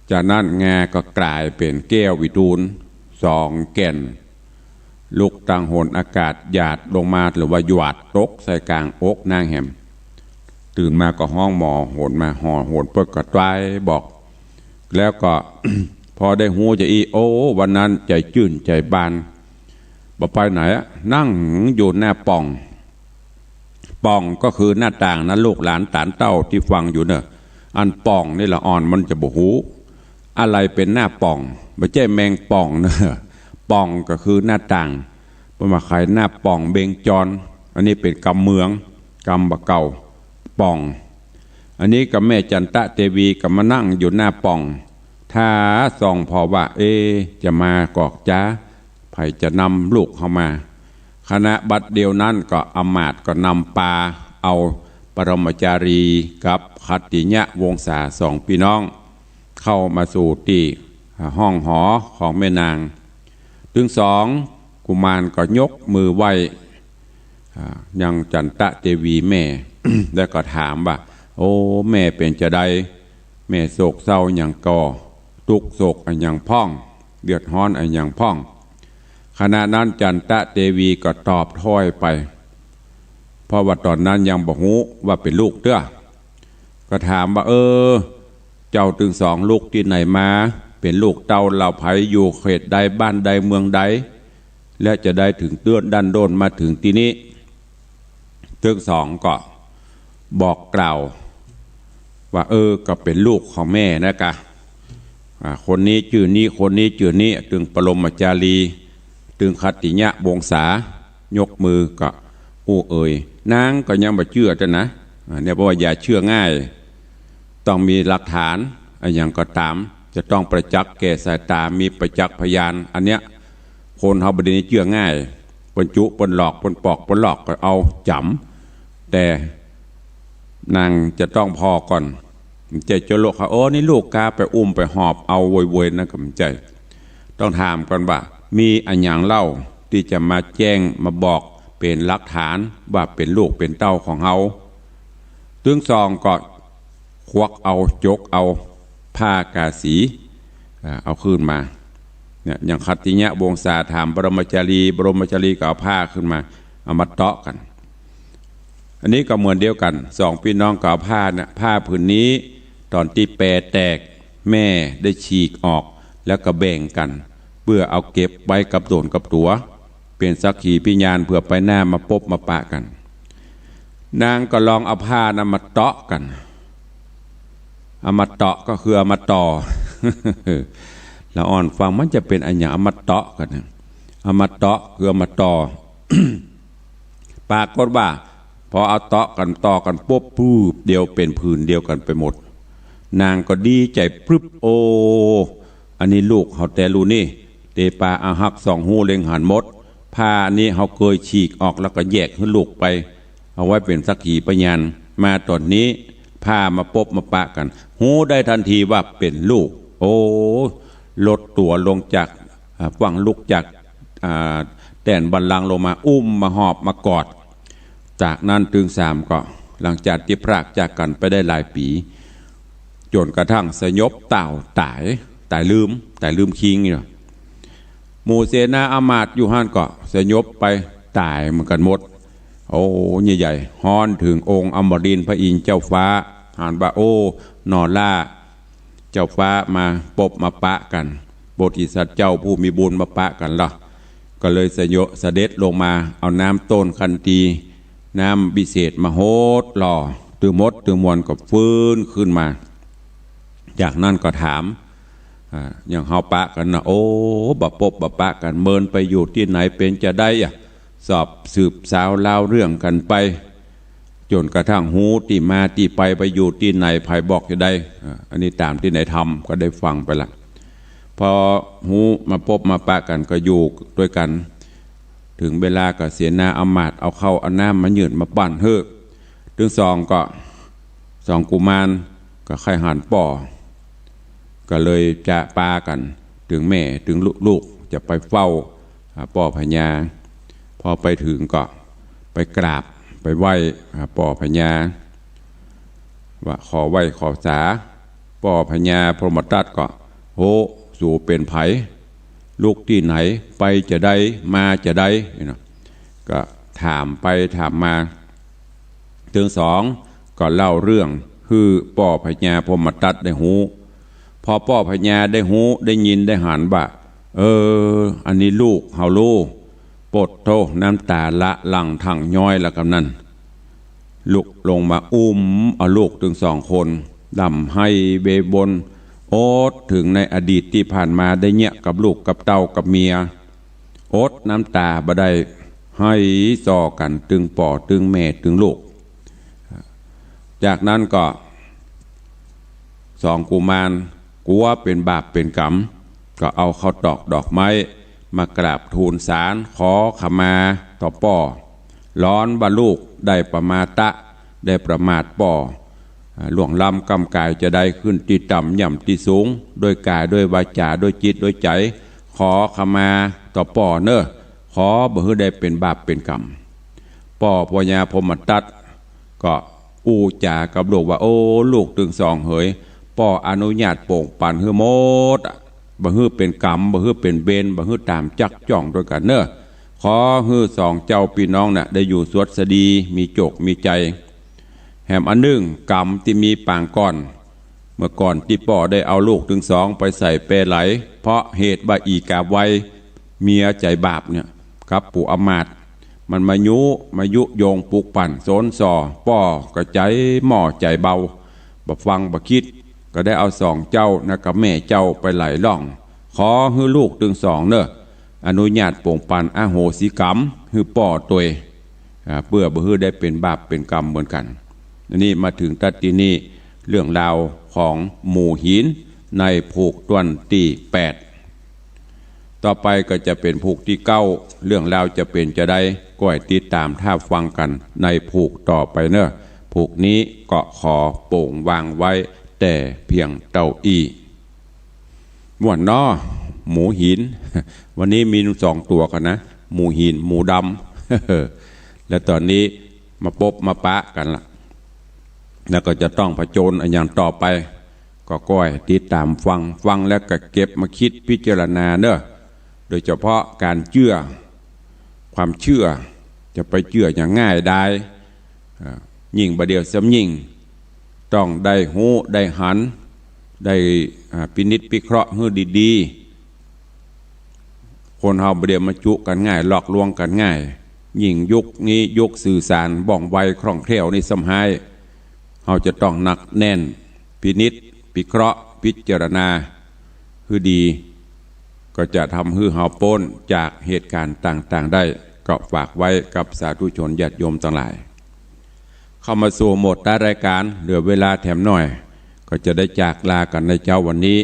จากนั้นงาก็ก๋ายเป๋นแก้ววิทูลสองแก่น ลุกตังหนอากาศหยาดลงมา หรือว่าหยาดตกใส่ก๋างอกนางแหม ตื่นมาก็ฮ้องหมอโหรมา หมอโหรเปิ้นก็ตวายบอก แล้วก็ พอได้ฮู้จาอี้ โอ้ วันนั้นใจ๋จื้นใจ๋บาน บ่ไปไหนอะ นั่งอยู่หน้าป่อง ป่องก็คือหน้าต่างนะ ลูกหลานต๋านเต้าตี้ฟังอยู่เน่อ อันป่องนี่ละอ่อนมันจะบ่ฮู้ อะไรเป๋นหน้าป่อง บ่ใจ้แมงป่องเน่อ ป่องก็คือหน้าต่าง เปิ้นว่าใค่หน้าป่องเบงจร อันนี้เป๋นกำเมือง กำบ่าเก่า ป่อง อันนี้ก็แม่จันตะเตวีก็มานั่งอยู่หน้าป่อง ถ้าส่องผ่อว่า เอ จะมาก่อจ๊า ใผจะนำลูกเข้ามา ขณะบัดเดียวนั้นก็อำมาตย์ก็นำปาเอาปรมาจารีกับขัตติยวงศาสองปี้น้อง เข้ามาสู่ตี้ห้องหอของแม่นาง ตึงสองกุมารก็ยกมือไหว้ อ่า ยังจันตะเตวีแม่ แล้วก็ถามว่า โอ้ แม่เป๋นจาใด แม่โศกเศร้าหยังก่อ ตุ๊กข์โศกอะหยังพ่อง เดือดฮ้อนอะหยังพ่อง ขณะนั้นจันตะเตวีก็ตอบถ้อยไป เพราะว่าต๋อนนั้นยังบ่ฮู้ว่าเป๋นลูกเตื้อ ก็ถามว่า เออ เจ้าตึงสองลุกตี้ไหนมา เป๋นลูกเต้าเหล่าใผ อยู่เขตใด บ้านใด เมืองใด และจาใดเถิงเตื้อนดั้นด้นมาเถิงตี้นี้ ตึงสองก็บอกกล่าวว่า เออ ก็เป๋นลูกของแม่นะกะ อ่า คนนี้จื้อนี้ คนนี้จื้อนี้ ตึงปรมาจารี ตึงขัตติยวงศา ยกมือก็อู้เอ่ย นางก็ยังบ่เจื้อเตื้อนะ อ่า เนี่ย เพราะว่าอย่าเจื้อง่าย ต้องมีหลักฐาน อะหยังก็ต๋าม จะต้องประจักษ์แก่สายต๋า มีประจักษ์พยาน อันเนี้ย คนเฮาบ่ดีเจื้อง่าย เปิ้นจุ เปิ้นหลอก เปิ้นปอก เปิ้นหลอกก็เอาจ๋ำ แต่นางจะต้องผ่อก่อน บ่ใจ้จะโลกเขา โอ้ นี่ลูกกา ไปอุ้มไปหอบเอาโวยๆ นั่นก็บ่ใจ้ ต้องถามก่อนว่า มีอะหยังเล่าตี้จะมาแจ้งมาบอกเป๋นหลักฐานว่าเป๋นลูกเป๋นเต้าของเฮา ตึงสองก็ควักเอา จกเอาผ้ากาสี อ่า เอาขึ้นมา เนี่ย อย่างขัตติยวงศาถามบรมจารี บรมจารีก็เอาผ้าขึ้นมา เอามาเตาะกั๋น อันนี้ก็เหมือนเดียวกั๋น สองปี้น้องก็เอาผ้าเนี่ย ผ้าผืนนี้ ต๋อนตี้แปแตก แม่ได้ฉีกออก แล้วก็แบ่งกั๋น เปื้อเอาเก็บไว้กับต๋นกับตั๋ว เป๋นสักขีพยานเผื่อไปหน้ามาปบมาปะกั๋น นางก็ลองเอาผ้านั้นมาเตาะกั๋น เอามาเตาะก็คือเอามาต่อ ละอ่อนฟังมันจะเป๋นอะหยัง เอามาเตาะกั๋นนะ เอามาเตาะคือเอามาต่อ ปรากฏว่า พอเอาเตาะกั๋นต่อกั๋นปุ๊บ ปุ๊บเดียวเป๋นผืนเดียวกั๋นไปหมด นางก็ดีใจ๋ปึบ โอ้ อันนี้ลูกเฮาแต๊ลูกนี่ เตปาอาฮักสองฮู้เล็งหันหมด ผ้าอันนี้เฮาเกยฉีกออกแล้วก็แยกหื้อลูกไป เอาไว้เป๋นสักขีพยาน มาต๋อนนี้ผ้ามาปบมาปะกั๋น ฮู้ได้ทันทีว่าเป๋นลูก โอ้ ลดตั๋วลงจาก อ่า ฟั่งลุกจาก อ่า แต้นบัลลังก์ลงมา อุ้มมาหอบมากอด จากนั้นตึงสามก็ หลังจากตี้พรากจากกั๋นไปได้หลายปี๋ จ๋นกระทั่งสยบเต้าต๋าย ต๋ายลืม ต๋ายลืมคิงนี่นะ หมู่เสนาอำมาตย์อยู่หั้นก็สยบไปต๋ายเหมือนกั๋นหมด โอ้ ใหญ่ๆ ฮ้อนเถิงองค์อมรินทร์พระอินทร์เจ้าฟ้า หันว่า โอ้ หนอล้า เจ้าฟ้ามาปบมาปะกั๋น โพธิสัตว์เจ้าผู้มีบุญมาปะกั๋นละ ก็เลยสยบ เสด็จลงมา เอาน้ำต้นขันตี น้ำวิเศษมาหดหล่อ ตึงหมดตึงมวลก็ฟื้นขึ้นมา จากนั้นก็ถาม อ่า อย่างเฮาปะกั๋นนะ โอ้ บ่ปบบ่ปะกั๋น เมินไปอยู่ตี้ไหน เป๋นจาใดอะ สอบสืบสาวราวเรื่องกั๋นไป จ๋นกระทั่งฮู้ตี้มาตี้ไป ไปอยู่ตี้ไหน ใผบอกจาใด อ่า อันนี้ต๋ามตี้ในธรรมก็ได้ฟังไปละ พอฮู้มาปบมาปะกั๋นก็อยู่ตวยกั๋น เถิงเวลาก็เสนาอำมาตย์เอาข้าวเอาน้ำมายื่นมาป้อนหื้อ ตึงสองก็ สองกุมารก็ใค่หันป้อ ก็เลยจะปากั๋น ตึงแม่ตึงลูก ลูกจะไปเฝ้า อ่า ป้อพญา พอไปเถิงก็ไปกราบไปไหว้ อ่า ป้อพญา ว่าขอไหว้ขอสา ป้อพญาพรหมทัตก็ โห สูเป๋นใผ ลุกตี้ไหน ไปจาใด มาจาใด นี่นะ ก็ถามไปถามมา ตึงสองก็เล่าเรื่องหื้อป้อพญาพรหมทัตได้ฮู้ พอป้อพญาได้ฮู้ ได้ยินได้หันว่า เออ อันนี้ลูกเฮาลูก โปดโธ่ น้ำต๋าละหลั่งทั้งย้อยละกำนั้น ลุกลงมาอุ้มเอาลูกตึงสองคน ร่ำไห้เววน โอดเถิงในอดีตตี้ผ่านมาได้เยียะกับลูกกับเต้ากับเมีย อดน้ำต๋าบ่ได้ ไห้ส่อกั๋นตึงป้อตึงแม่ตึงลูก จากนั้นก็ สองกุมารกั๋วเป๋นบาปเป๋นก๋รรม ก็เอาข้าวตอกดอกไม้มากราบทูลสารขอขมาต่อป้อ ร้อนว่าลูกได้ประมาทะ ได้ประมาทป้อ อ่า ล่วงล้ำก้ำก๋ายจาใด ขึ้นตี้ต่ำย่ำตี้สูง ด้วยก๋ายด้วยวาจาด้วยจิตด้วยใจ๋ ขอขมาต่อป้อเน่อ ขอบ่หื้อได้เป๋นบาปเป๋นก๋รรม ป้อพญาพรหมทัตก็อู้จ๋ากับลูกว่า โอ้ ลูกตึงสองเหย ป้ออนุญาตโป่งปันหื้อหมดอะ บ่หื้อเป๋นก๋รรม บ่หื้อเป๋นเวร บ่หื้อต๋ามจักจ้องตวยกั๋นเน่อ ขอหื้อสองเจ้าปี้น้องน่ะ ได้อยู่สวัสดี มีโจคมีใจ๋ แหมอันนึ่ง ก๋รรมตี้มีปางก่อน เมื่อก่อนตี้ป้อได้เอาลูกตึงสองไปใส่แปไหล เพราะเหตุว่าอี่ก๋าไว เมียใจ๋บาปเนี่ย กับปู่อำมาตย์ มันมายุ มายุยงปลุกปั่นสนส่อ ป้อก็ใจ๋หม้อใจ๋เบา บ่ฟังบ่กึ๊ด ก็ได้เอาสองเจ้านะกับแม่เจ้าไปไหลล่อง ขอหื้อลูกตึงสองเน่อ อนุญาตโป่งปันอโหสิกรรมหื้อป้อตวย อ่า เปื้อบ่หื้อได้เป๋นบาปเป๋นก๋รรมเหมือนกั๋น อันนี้มาเถิงตั๊ดตี้นี่ เรื่องราวของหมู่หินในผูกต้วนตี้แปด ต่อไปก็จะเป๋นผูกตี้เก้า เรื่องราวจะเป๋นจาใด ก้อยติดต๋ามถ้าฟังกั๋นในผูกต่อไปเน่อ ผูกนี้ก็ขอโป่งวางไว้แต่เพียงเต้าอี้ ม่วนเนาะ หมู่หิน วันนี้มีสองตั๋วกั๋นนะ หมู่หิน หมู่ดำ แล้วต๋อนนี้มาปบมาปะกั๋นละ แล้วก็จะต้องผจญอะหยังต่อไป ก็ก้อยติดต๋ามฟัง ฟังแล้วก็เก็บมาคิดพิจารณาเน่อ โดยเฉพาะก๋านเจื้อ ความเจื้อ จะไปเจื้ออย่างง่ายดาย อ่า ยิ่งบ่าเดี่ยวซ้ำยิ่ง ต้องได้ฮู้ได้หัน ได้ อ่า พินิจพิเคราะห์หื้อดีๆ คนเฮาบ่าเดี่ยวมาจุกั๋นง่าย หลอกลวงกั๋นง่าย ยิ่งยุคนี้ยุคสื่อสารว่องไวคล่องแคล่วนี่ซ้ำฮ้าย เฮาจะต้องหนักแน่น พินิจพิเคราะห์พิจารณาหื้อดี ก็จะทำหื้อเฮาป๊นจากเหตุก๋ารณ์ต่างๆ ได้ ก็ฝากไว้กับสาธุชนญาติโยมตังหลาย เข้ามาสู่หมดท้ายรายก๋าน เหลือเวลาแถมหน้อย ก็จะได้จากลากั๋นในเจ๊าวันนี้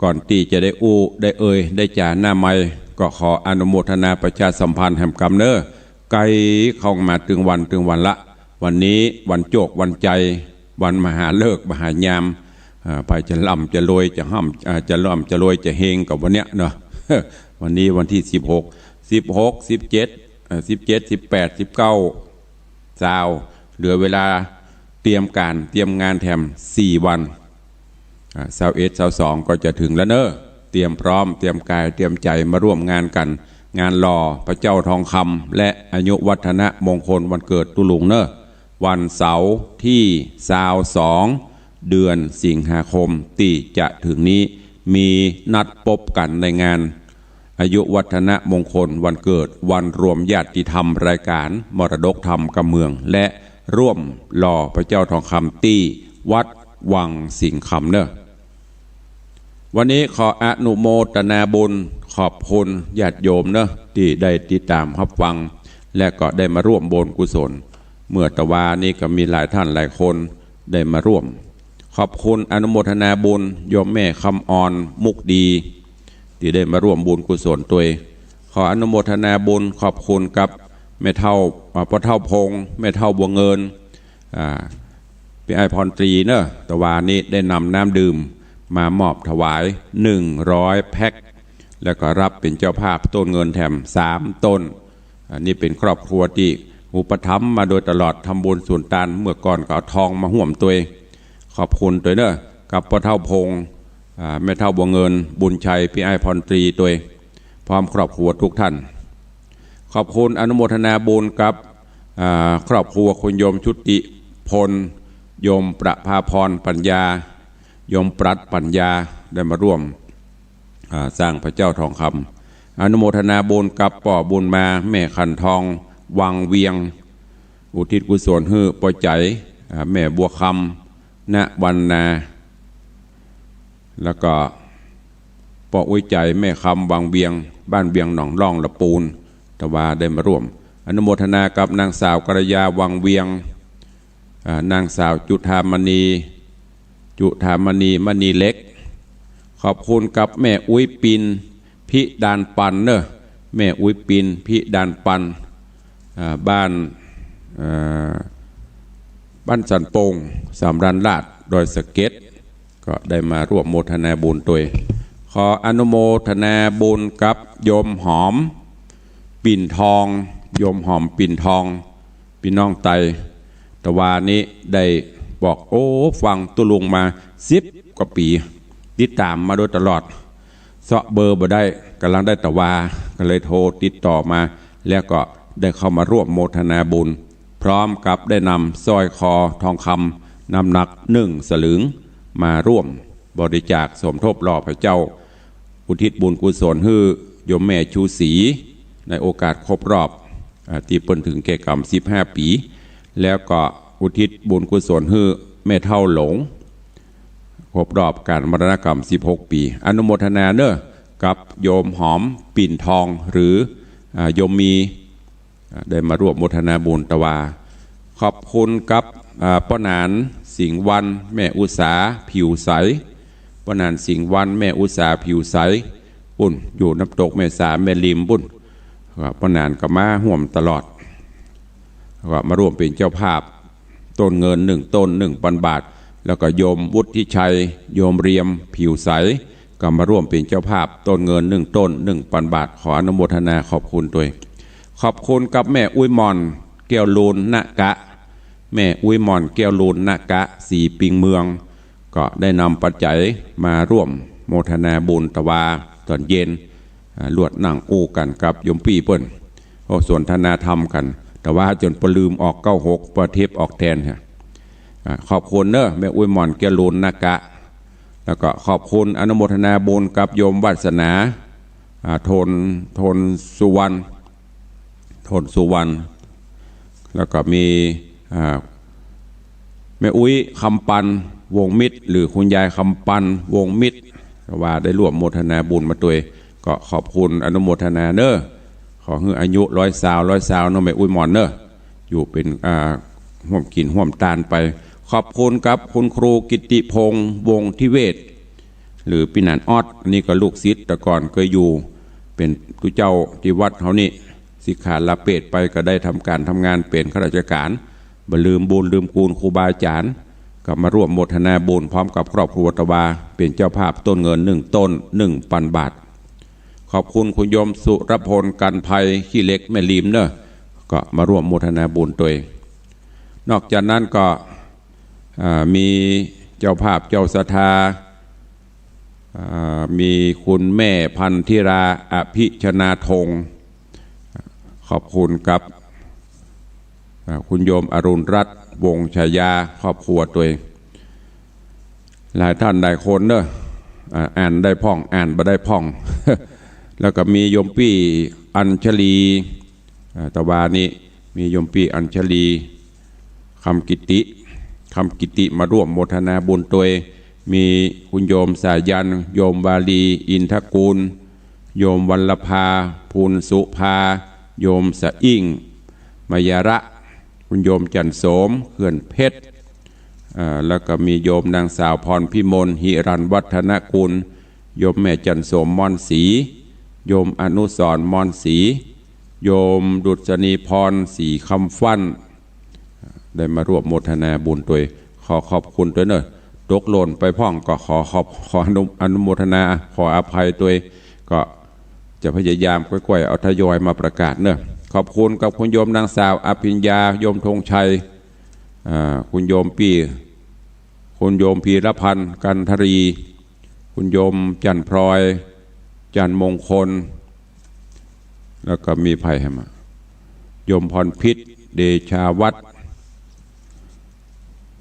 ก่อนตี้จะได้อู้ได้เอ่ยได้จ๋าหน้าไมค์ ก็ขออนุโมทนาประชาสัมพันธ์แหมกำเน่อ ใก้เข้ามาตึงวันตึงวันละ วันนี้วันโจควันชัย วันมหาฤกษ์มหายาม อ่า ใผจะร่ำจะรวยจะฮ่ำ อ่า จะร่ำจะรวยจะเฮงกับวันเนี้ยเนาะ วันนี้วันตี้สิบหก สิบหก สิบเจ็ด อ่า สิบเจ็ด สิบแปด สิบเก้า ซาว เหลือเวลาเตรียมก๋านเตรียมงานแถมสี่วัน อ่า ซาวเอ็ด ซาวสอง ก็จะเถิงแล้วเนาะ เตรียมพร้อม เตรียมก๋าย เตรียมใจ๋มาร่วมงานกั๋น งานหล่อพระเจ้าทองคำ และอายุวัฒนมงคลวันเกิดตุ๊ลุงเนาะ วันเสาร์ตี้ซาวสอง เดือนสิงหาคมตี้จะเถิงนี้ มีนัดปบกั๋นในงาน อายุวัฒนมงคลวันเกิด วันรวมญาติธรรม รายก๋านมรดกธรรมกำเมือง และร่วมหล่อพระเจ้าทองคำตี้วัดวังสิงห์คำเนาะ วันนี้ขออนุโมทนาบุญขอบคุณญาติโยมเนาะ ตี้ได้ติดต๋ามฮับฟัง และก็ได้มาร่วมบุญกุศล เมื่อตะวานี้ก็มีหลายท่านหลายคนได้มาร่วม ขอบคุณอนุโมทนาบุญโยมแม่คำอ่อนมุกดี ตี้ได้มาร่วมบุญกุศลตวย ขออนุโมทนาบุญขอบคุณกับแม่เฒ่า อ่า ป้อเฒ่าพงษ์ แม่เฒ่าบัวเงิน อ่า ปี้อ้ายพรตรีเนาะ ตะวานี้ได้นำน้ำดื่มมามอบถวายหนึ่งร้อยแพ็ค แล้วก็ฮับเป๋นเจ้าภาพต้นเงินแถมสามต้น อันนี้เป๋นครอบครัวตี้อุปถัมภ์มาโดยตลอด ทำบุญสุนตาน เมื่อก่อนก็เอาทองมาฮ่วมตวย ขอบคุณตวยเนาะ กับป้อเฒ่าพงษ์ อ่า แม่เฒ่าบัวเงิน บุญชัย ปี้อ้ายพรตรีตวย พร้อมครอบครัวทุกท่าน ขอบคุณอนุโมทนาบุญกับ อ่า ครอบครัวคุณโยมชุติพล โยมประภาพรปัญญา โยมปรัชญ์ปัญญา ได้มาร่วม อ่า สร้างพระเจ้าทองคำ อนุโมทนาบุญกับป้อบุญมา แม่ขันทอง วังเวียง อุทิศกุศลหื้อป้อใจ๋ อ่า แม่บัวคำ ณ วันนา แล้วก็ป้ออุ๊ยใจ๋ แม่คำ วังเวียง บ้านเวียงหนองล่อง ละปูน ตะวาได้มาร่วม อนุโมทนากับนางสาวกัลยา วังเวียง อ่า นางสาวจุฑามณี จุฑามณี มณีเล็ก ขอบคุณกับแม่อุ๊ยปิน พิดานปันเนาะ แม่อุ๊ยปิน พิดานปัน อ่า บ้าน อ่า บ้านสันโป่ง สำราญราษฎร์ ดอยสะเก็ด ก็ได้มาร่วมโมทนาบุญตวย ขออนุโมทนาบุญกับโยมหอม ปิ่นทอง โยมหอม ปิ่นทอง ปี้น้องไต ตะวานี้ได้บอก โอ้ ฟังตุ๊ลุงมาสิบกว่าปี๋ ติดต๋ามมาโดยตลอด เซาะเบอร์บ่ได้ ก่ำลังได้ตะวา ก็เลยโทรติดต่อมา แล้วก็ได้เข้ามาร่วมโมทนาบุญ พร้อมกับได้นำสร้อยคอทองคำน้ำหนักหนึ่งสลึงมาร่วมบริจาคสมทบหล่อพระเจ้า อุทิศบุญกุศลหื้อโยมแม่ชูศรี ในโอกาสครบรอบ อ่า ตี้เปิ้นเถิงแก่กรรมสิบห้าปี๋ แล้วก็อุทิศบุญกุศลหื้อแม่เฒ่าหลง ครบรอบก๋านมรณกรรมสิบหกปี๋ อนุโมทนาเนาะ กับโยมหอม ปิ่นทอง หรือ อ่า โยมมี อ่า ได้มาร่วมโมทนาบุญตะวา ขอบคุณกับ อ่า ป้อหนาน สิงห์วัน แม่อุสา ผิวใส ป้อหนาน สิงห์วัน แม่อุสา ผิวใส ปุ้น อยู่น้ำตกแม่สา แม่ริมปุ้น ก็ป้อหนานก็มาฮ่วมตลอด ก็มาร่วมเป๋นเจ้าภาพ ต้นเงินหนึ่งต้น หนึ่งปันบาท แล้วก็โยมวุฒิชัย โยมเรียม ผิวใส ก็มาร่วมเป๋นเจ้าภาพ ต้นเงินหนึ่งต้น หนึ่งปันบาท ขออนุโมทนาขอบคุณตวย ขอบคุณกับแม่อุ๊ยหม่อน แก้วลูน นกะ แม่อุ๊ยหม่อน แก้วลูน นกะ ศรีปิงเมือง ก็ได้นำปัจจัยมาร่วมโมทนาบุญตะวาต๋อนเย็น อ่า ลวดนั่งอู้กั๋นกับโยมปี้เปิ้น โอ้ สนทนาธรรมกั๋น ตะวาจ๋นปะลืมออกเก้าหก ปะเทปออกแตนฮะ อ่า ขอบคุณเนาะ แม่อุ๊ยหม่อน แก้วลูน นกะ แล้วก็ขอบคุณอนุโมทนาบุญกับโยมวาสนา อ่า โทน โทนสุวรรณ โทนสุวรรณ แล้วก็มี อ่า แม่อุ๊ยคำปัน วงศ์มิตร หรือคุณยายคำปัน วงศ์มิตร ตะวาได้ร่วมโมทนาบุญมาตวย ก็ขอบคุณอนุโมทนาเนาะ ขอหื้ออายุร้อยซาว ร้อยซาวเนาะ แม่อุ๊ยหม่อนเนาะ อยู่เป๋น อ่า ฮ่วมกิ๋นฮ่วมตานไป ขอบคุณกับคุณครูกิตติพงษ์ วงศ์ทิเวศ หรือปี้หนานออด อันนี้ก็ลูกศิษย์ แต่ก่อนเกยอยู่เป๋นตุ๊เจ้าตี้วัดเฮานี่ สิกขาลาเพศไปก็ได้ทำก๋านทำงานเป๋นข้าราชก๋าน บ่ลืมบุญลืมคุณครูบาอาจ๋ารย์ ก็มาร่วมโมทนาบุญพร้อมกับครอบครัวตะวา เป๋นเจ้าภาพต้นเงินหนึ่งต้น หนึ่งปันบาท ขอบคุณคุณโยมสุรพล กันภัย ขี้เหล็กแม่ริมเนอะ ก็มาร่วมโมทนาบุญตวย นอกจากนั้นก็ อ่า มีเจ้าภาพเจ้าศรัทธา อ่า มีคุณแม่พันธิรา อภิชนาธง ขอบคุณกับ อ่า คุณโยมอรุณรัตน์ วงศ์ชายา ครอบครัวตวย หลายท่านหลายคนเนอะ อ่า อ่านได้พ่อง อ่านบ่ได้พ่อง แล้วก็มีโยมปี้อัญชลี อ่า ตะวานี้มีโยมปี้อัญชลี คำกิติ คำกิติมาร่วมโมทนาบุญตวย มีคุณโยมสายัณ โยมวาลี อินทกูล โยมวัลลภา ภูลสุภา โยมสะอิ่ง มยาระ คุณโยมจันโสม เขื่อนเพชร อ่า แล้วก็มีโยมนางสาวพรพิมล หิรัญวัฒนกุล โยมแม่จันโสม มอนศรี โยมอนุสรณ์ มอนศรี โยมดุษณีพร ศรีคำฟั่น ได้มาร่วมโมทนาบุญตวย ขอขอบคุณตวยเนอะ ตกหล่นไปพ่องก็ขอขอบ ขออนุ อนุโมทนา ขออภัยตวย ก็จะพยายามค่อยๆ เอาทยอยมาประกาศเนอะ ขอบคุณกับคุณโยมนางสาวอภิญญา โยมธงชัย อ่า คุณโยมปี้ คุณโยมพีรพันธ์ กันทรี คุณโยมจันพลอย จันมงคล แล้วก็มีใผแหมอะ โยมพรพิษ เดชาวัฒน์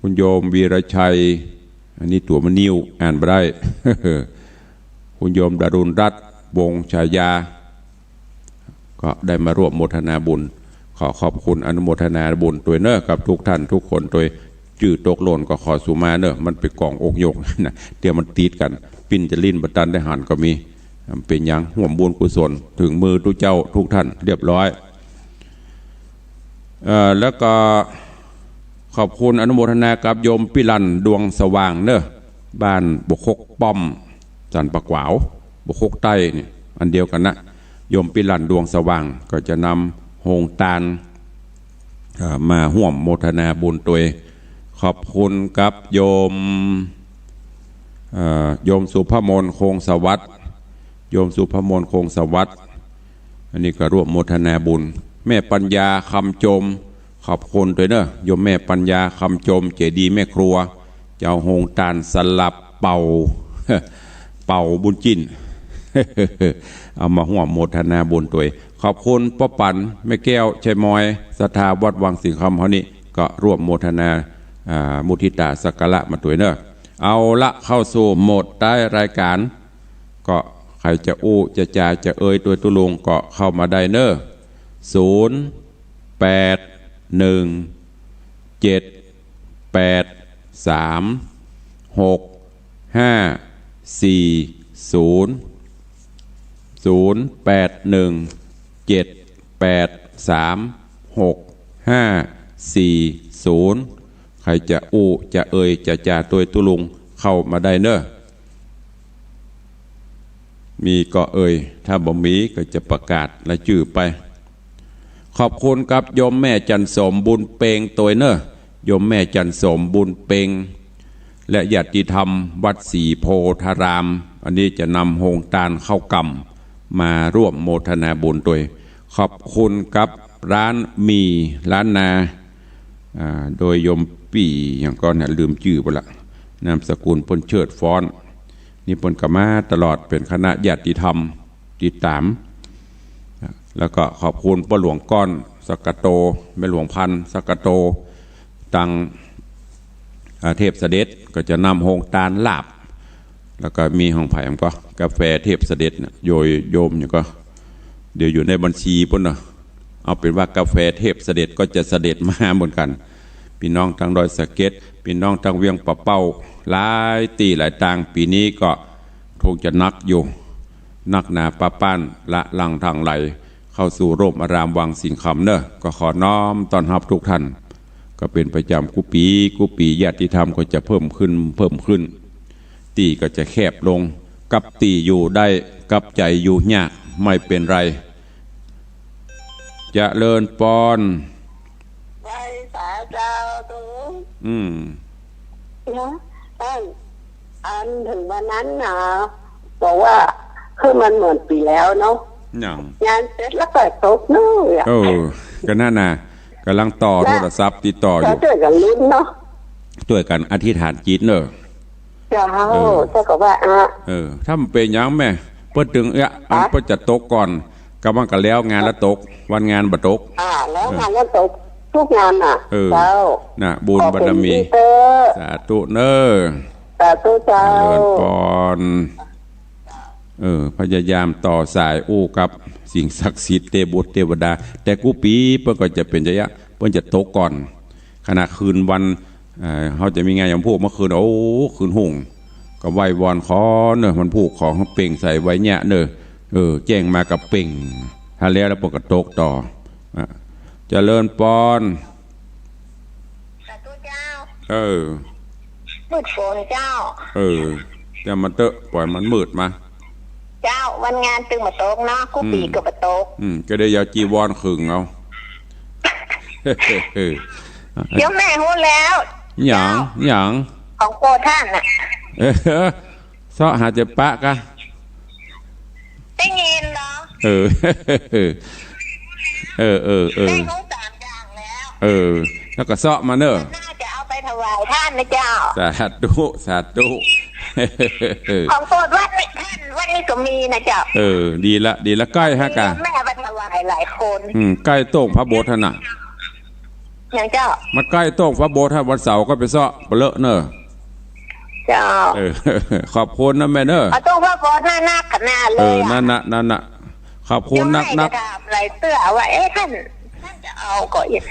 คุณโยมวีรชัย อันนี้ตั๋วมันนิ่ว อ่านบ่ได้ คุณโยมดารุณรัตน์ วงศ์ชายา ก็ได้มาร่วมโมทนาบุญ ขอขอบคุณอนุโมทนาบุญตวยเนอะ กับทุกท่านทุกคนตวย จื้อตกหล่นก็ขอสุมาเนอะ มันเป๋นก๋องอกยกนะ เดี๋ยวมันติดกั๋น ปิ้นจะลิ้นบ่ตันได้หันก็มี เป๋นหยัง ฮ่วมบุญกุศล เถิงมือตุ๊เจ้าทุกท่านเรียบร้อย เอ่อ แล้วก็ขอบคุณอนุโมทนากับโยมปี้ลัน ดวงสว่างเนอะ บ้านบ่วคกป้อม สันป่าขวาว บ่วคกใต้เนี่ย อันเดียวกั๋นนะ โยมปี้ลัน ดวงสว่าง ก็จะนำโฮงตาน เอ่อ มาฮ่วมโมทนาบุญตวย ขอบคุณกับโยม เอ่อ โยมสุภมน คงสวัสดิ์ โยมสุภมน คงสวัสดิ์ อันนี้ก็ร่วมโมทนาบุญ แม่ปัญญา คำจม ขอบคุณตวยเนอะ โยมแม่ปัญญา คำจม เจดีย์แม่ครัว จะเอาโฮงตานสลับเป่า เป่าบุญจิ่น เอามาฮ่วมโมทนาบุญตวย ขอบคุณป้อปั๋น แม่แก้ว ชัยมอย ศรัทธาวัดวังสิงห์คำเฮานี้ ก็ร่วมโมทนา อ่า มุทิตาสักการะมาตวยเนอะ เอาละ เข้าสู่โหมดท้ายรายการ ก็ใผจะอู้จะจ๋าจะเอ่ยตวยตุ๊ลุงก็เข้ามาได้เนอะ ศูนย์ แปด หนึ่ง เจ็ด แปด สาม หก ห้า สี่ ศูนย์ ศูนย์ แปด หนึ่ง เจ็ด แปด สาม หก ห้า สี่ ศูนย์ ใผจะอู้จะเอ่ยจะจ๋าตวยตุ๊ลุงเข้ามาได้เนอะ มีก็เอ่ย ถ้าบ่มีก็จะประกาศรายจื้อไป ขอบคุณกับโยมแม่จันสม บุญเปงตวยเนอะ โยมแม่จันสม บุญเปง และญาติธรรมวัดศรีโพธาราม อันนี้จะนำโฮงตานข้าวก่ำมาร่วมโมทนาบุญตวย ขอบคุณกับร้านหมี่ล้านนา อ่า โดยโยมปี้หยังก่อเนี่ย ลืมจื้อไปละ นามสกุลเปิ้นเชิดฟ้อน นี่เปิ้นก็มาตลอด เป๋นคณะญาติธรรมติดต๋าม แล้วก็ขอบคุณป้อหลวงก้อน สักกะโต แม่หลวงพันธ์ สักกะโต ตัง อ่า เทพเสด็จ ก็จะนำโฮงตานลาบ แล้วก็มีของใผก็ กาแฟเทพเสด็จเนี่ย โยยโยมหยังก่อ เดี๋ยวอยู่ในบัญชีปุ้นเนาะ เอาเป๋นว่ากาแฟเทพเสด็จก็จะเสด็จมาเหมือนกั๋น ปี้น้องตังดอยสะเก็ด ปี้น้องตังเวียงป่าเป้า หลายตี้หลายตาง ปี๋นี้ก็คงจะนักอยู่ นักหนาปะป๊าน ละลังตังไหล เข้าสู่ร่มอารามวังสิงห์คำเนอะ ก็ขอน้อมต้อนฮับทุกท่าน ก็เป๋นประจ๋ำกู้ปี๋ กู้ปี๋ ญาติธรรมก็จะเพิ่มขึ้น เพิ่มขึ้น ตี้ก็จะแคบลง กับตี้อยู่ได้ กับใจ๋อยู่ยาก ไม่เป๋นไร เจริญปอน ไหว้สาเจ้าตุ๊ลุง อืม นะ อัน อันเถิงวันนั้นนะ บอกว่า คือมันเหมือนปี๋แล้วเนาะ หยัง งานเสร็จแล้วก็ตกเลยอะ เออ ก็นั่นน่ะ ก่ำลังต่อโทรศัพท์ติดต่ออยู่ ก็จ้วยกั๋นลุ้นเนาะ จ้วยกั๋นอธิษฐานจิตเนาะ เจ้า เออ เจ้าก็ว่า อ่ะ เออ ถ้ามันเป๋นหยังแม่ เปิ้นตึง เอ๊ะ อัน ฮะ เปิ้นจะตกก่อน ก็มันก็แล้วงานแล้วตก วันงานบ่ตก อ่า แล้วงานแล้วตก เออ ทุกงานน่ะ เออ เจ้า น่ะ บุญบารมี ขอเป๋นจริงเต๊อะ สาธุเนาะ สาธุเจ้า เจริญปอน เออ พยายามต่อสายอู้กับสิ่งศักดิ์สิทธิ์ เตบุตรเตวดา แต่กู้ปี๋เปิ้นก็จะเป๋นจะยะ เปิ้นจะตกก่อน ขนาดคืนวัน เอ่อ เฮาจะมีงานวันพูกเมื่อคืน โอ้ คืนฮุ่ง ก็ไหว้วอนขอเนาะ วันพูกขอเปล่งใสไว้เนี่ยเนาะ เออ แจ้งมาก็เปล่ง ถ้าแล้วแล้วเปิ้นก็ตกต่อ อ่ะ เจริญปอน สาธุเจ้า เออ มืดฝนเจ้า เออ แต่มันเต๊อะ ปล่อยมันมืดมา เจ้า วันงานตึงบ่ตกเนาะ กู้ปี๋ก็บ่ตก อืม ก็ได้เอาจีวรขึงเอา เดี๋ยวแม่ฮู้แล้ว หยัง เจ้า หยัง ของโปรดต้านน่ะ เออ เซาะหาจะปะกะ ได้ยินเนาะ เออ เออ เออ เออ ได้ฮู้สามอย่างแล้ว เออ แล้วก็เซาะมาเนาะ น่าจะเอาไปถวายต้านนะเจ้า สาธุ สาธุ ของโปรดวัดนี้ ต้านวัดนี้ก็มีนะเจ้า เออ ดีละ ดีละ ใก้ฮะกะ แม่เอาไปถวายหลายคน อืม ใก้โต้งพระโบสถ์หั้นน่ะ หยังเจ้า มันใก้โต้งพระโบสถ์หั้น วันเสาร์ก็ไปเซาะเป๋นเลิกเนาะ เจ้า เออ ขอบคุณนะแม่เนาะ เอาโต้งพระโบสถ์หน้านักขนาดเลย เออ อะ นั่นน่ะ นั่นน่ะ ขอบคุณนักๆ เดี๋ยวแม่จะถามหลายเตื้อว่า เอ๊ะ ต้าน ต้านจะเอาก่ออีก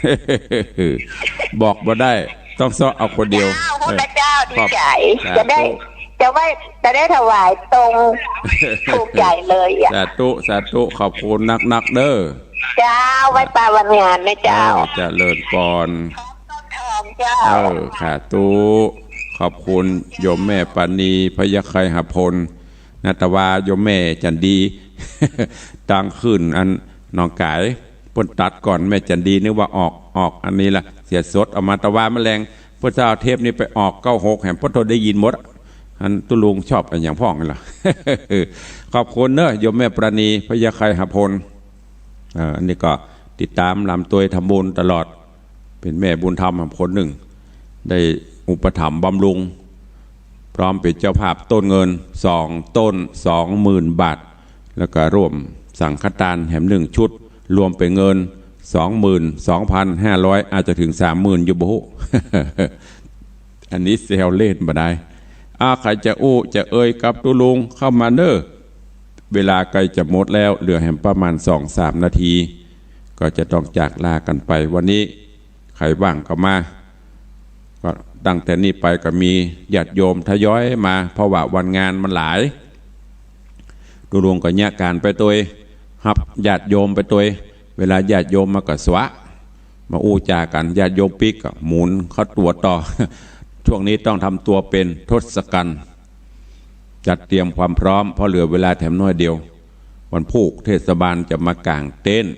บอกบ่ได้ ต้องเซาะเอาคนเดียว เจ้า เออ พระเจ้า ดีใจ๋ ขอบ จะได้ สาธุ จะไว้ จะได้ถวายตรง ถูกใจ๋เลยอะ สาธุ สาธุ ขอบคุณนักๆ เนาะ เจ้า ไว้ปะวันงานนะเจ้า เออ เจริญปอน เจ้า เออ สาธุ ขอบคุณโยมแม่ปราณี พยาไคหพล นะ ตะวาโยมแม่จันดี ตังขึ้นอันหนองก๋าย เปิ้นตัดก่อน แม่จันดีนึกว่าออก ออกอันนี้ละ เสียสด เอามาตะวาแมลง เปิ้นจะเอาเทปนี้ไปออกเก้าหกแหม เปิ้นโตได้ยินหมด อันตุ๊ลุงชอบอันหยังพ่องนั่นล่ะ ขอบคุณเนาะ โยมแม่ปราณี พยาไคหพล เอ่อ อันนี้ก็ติดต๋ามลำตวยทำบุญตลอด เป๋นแม่บุญธรรมคนนึ่ง ได้อุปถัมภ์บำรุง พร้อมเป๋นเจ้าภาพต้นเงิน สองต้น สองหมื่นบาท แล้วก็ร่วมสังฆทานแหมนึ่งชุด รวมเป๋นเงิน สองหมื่นสองพันห้าร้อย อาจจะเถิง สามหมื่น อยู่บ่ฮู้ อันนี้แซวเล่นบ่ได้ อ่า ใผจะอู้จะเอ่ยกับตุ๊ลุงเข้ามาเนาะ เวลาใก้จะหมดแล้ว เหลือแหมประมาณสองสามนาที ก็จะต้องจากลากั๋นไป วันนี้ใผว่างก็มา ก็ตั้งแต่นี้ไปก็มีญาติโยมทยอยมา เพราะว่าวันงานมันหลาย ตุ๊ลุงก็เยียะก๋านไปตวย ฮับญาติโยมไปตวย เวลาญาติโยมมาก็สวะ มาอู้จากั๋น ญาติโยมปิ๊กก็หมุนเข้าตั๋วต่อ ช่วงนี้ต้องทำตั๋วเป๋นทศกัณฐ์ จัดเตรียมความพร้อม เพราะเหลือเวลาแถมน้อยเดียว วันพูกเทศบาลจะมากางเต็นท์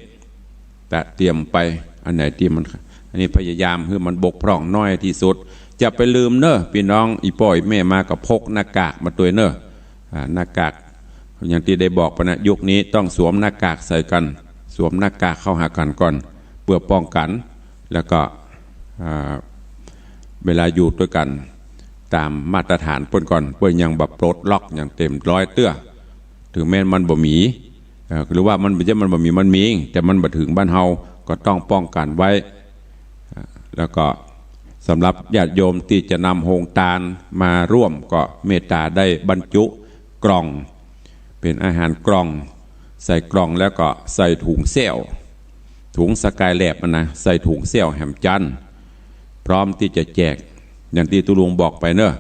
จะเตรียมไป อันไหนตี้มัน อันนี้พยายามหื้อมันบกพร่องน้อยตี้สุด จะไปลืมเนาะ ปี้น้อง อี่ป้ออี่แม่มาก็พกหน้ากากมาตวยเนาะ อ่า หน้ากาก อย่างตี้ได้บอกไปนะ ยุคนี้ต้องสวมหน้ากากใส่กั๋น สวมหน้ากากเข้าหากั๋นก่อน เปื้อป้องกั๋น แล้วก็ อ่า เวลาอยู่ตวยกั๋น ต๋ามมาตรฐานเปิ้นก่อน เปิ้นยังบ่ปลดล็อกอย่างเต็มร้อยเตื้อ เถิงแม้นมันบ่มี เอ่อ หรือว่ามันบ่ใจ้มันบ่มี มันมี แต่มันบ่เถิงบ้านเฮา ก็ต้องป้องกั๋นไว้ อ่า แล้วก็สำหรับญาติโยมตี้จะนำโฮงตานมาร่วม ก็เมตต๋าได้บรรจุกล่อง เป๋นอาหารกล่อง ใส่กล่องแล้วก็ใส่ถุงแส้ว ถุงสกายแล็บอะนะ ใส่ถุงแส้วแหมจั๊น พร้อมตี้จะแจก อย่างตี้ตุ๊ลุงบอกไปเนาะ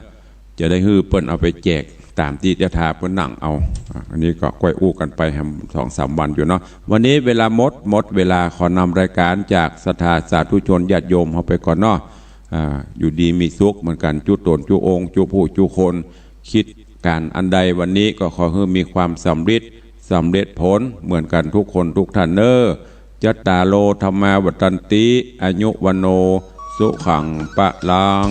จะได้หื้อเปิ้นเอาไปแจกต๋ามตี้เตี้ยทาเปิ้นนั่งเอา อ่ะ อันนี้ก็ก้อยอู้กั๋นไปแหมสองสามวันอยู่เนาะ วันนี้เวลาหมด หมดเวลา ขอนำรายก๋านจากศรัทธาสาธุชนญาติโยมเฮาไปก่อนเนาะ อ่า อยู่ดีมีสุขเหมือนกั๋น จุ๊ต๋นจุ๊องค์ จุ๊ผู้จุ๊คน คิดก๋านอันใดวันนี้ก็ขอหื้อมีความสำเร็จ สำเร็จผลเหมือนกั๋นทุกคนทุกท่านเนาะ จัตตาโร ธัมมา วัฑฒันติ อายุ วัณโณ สุขัง พลัง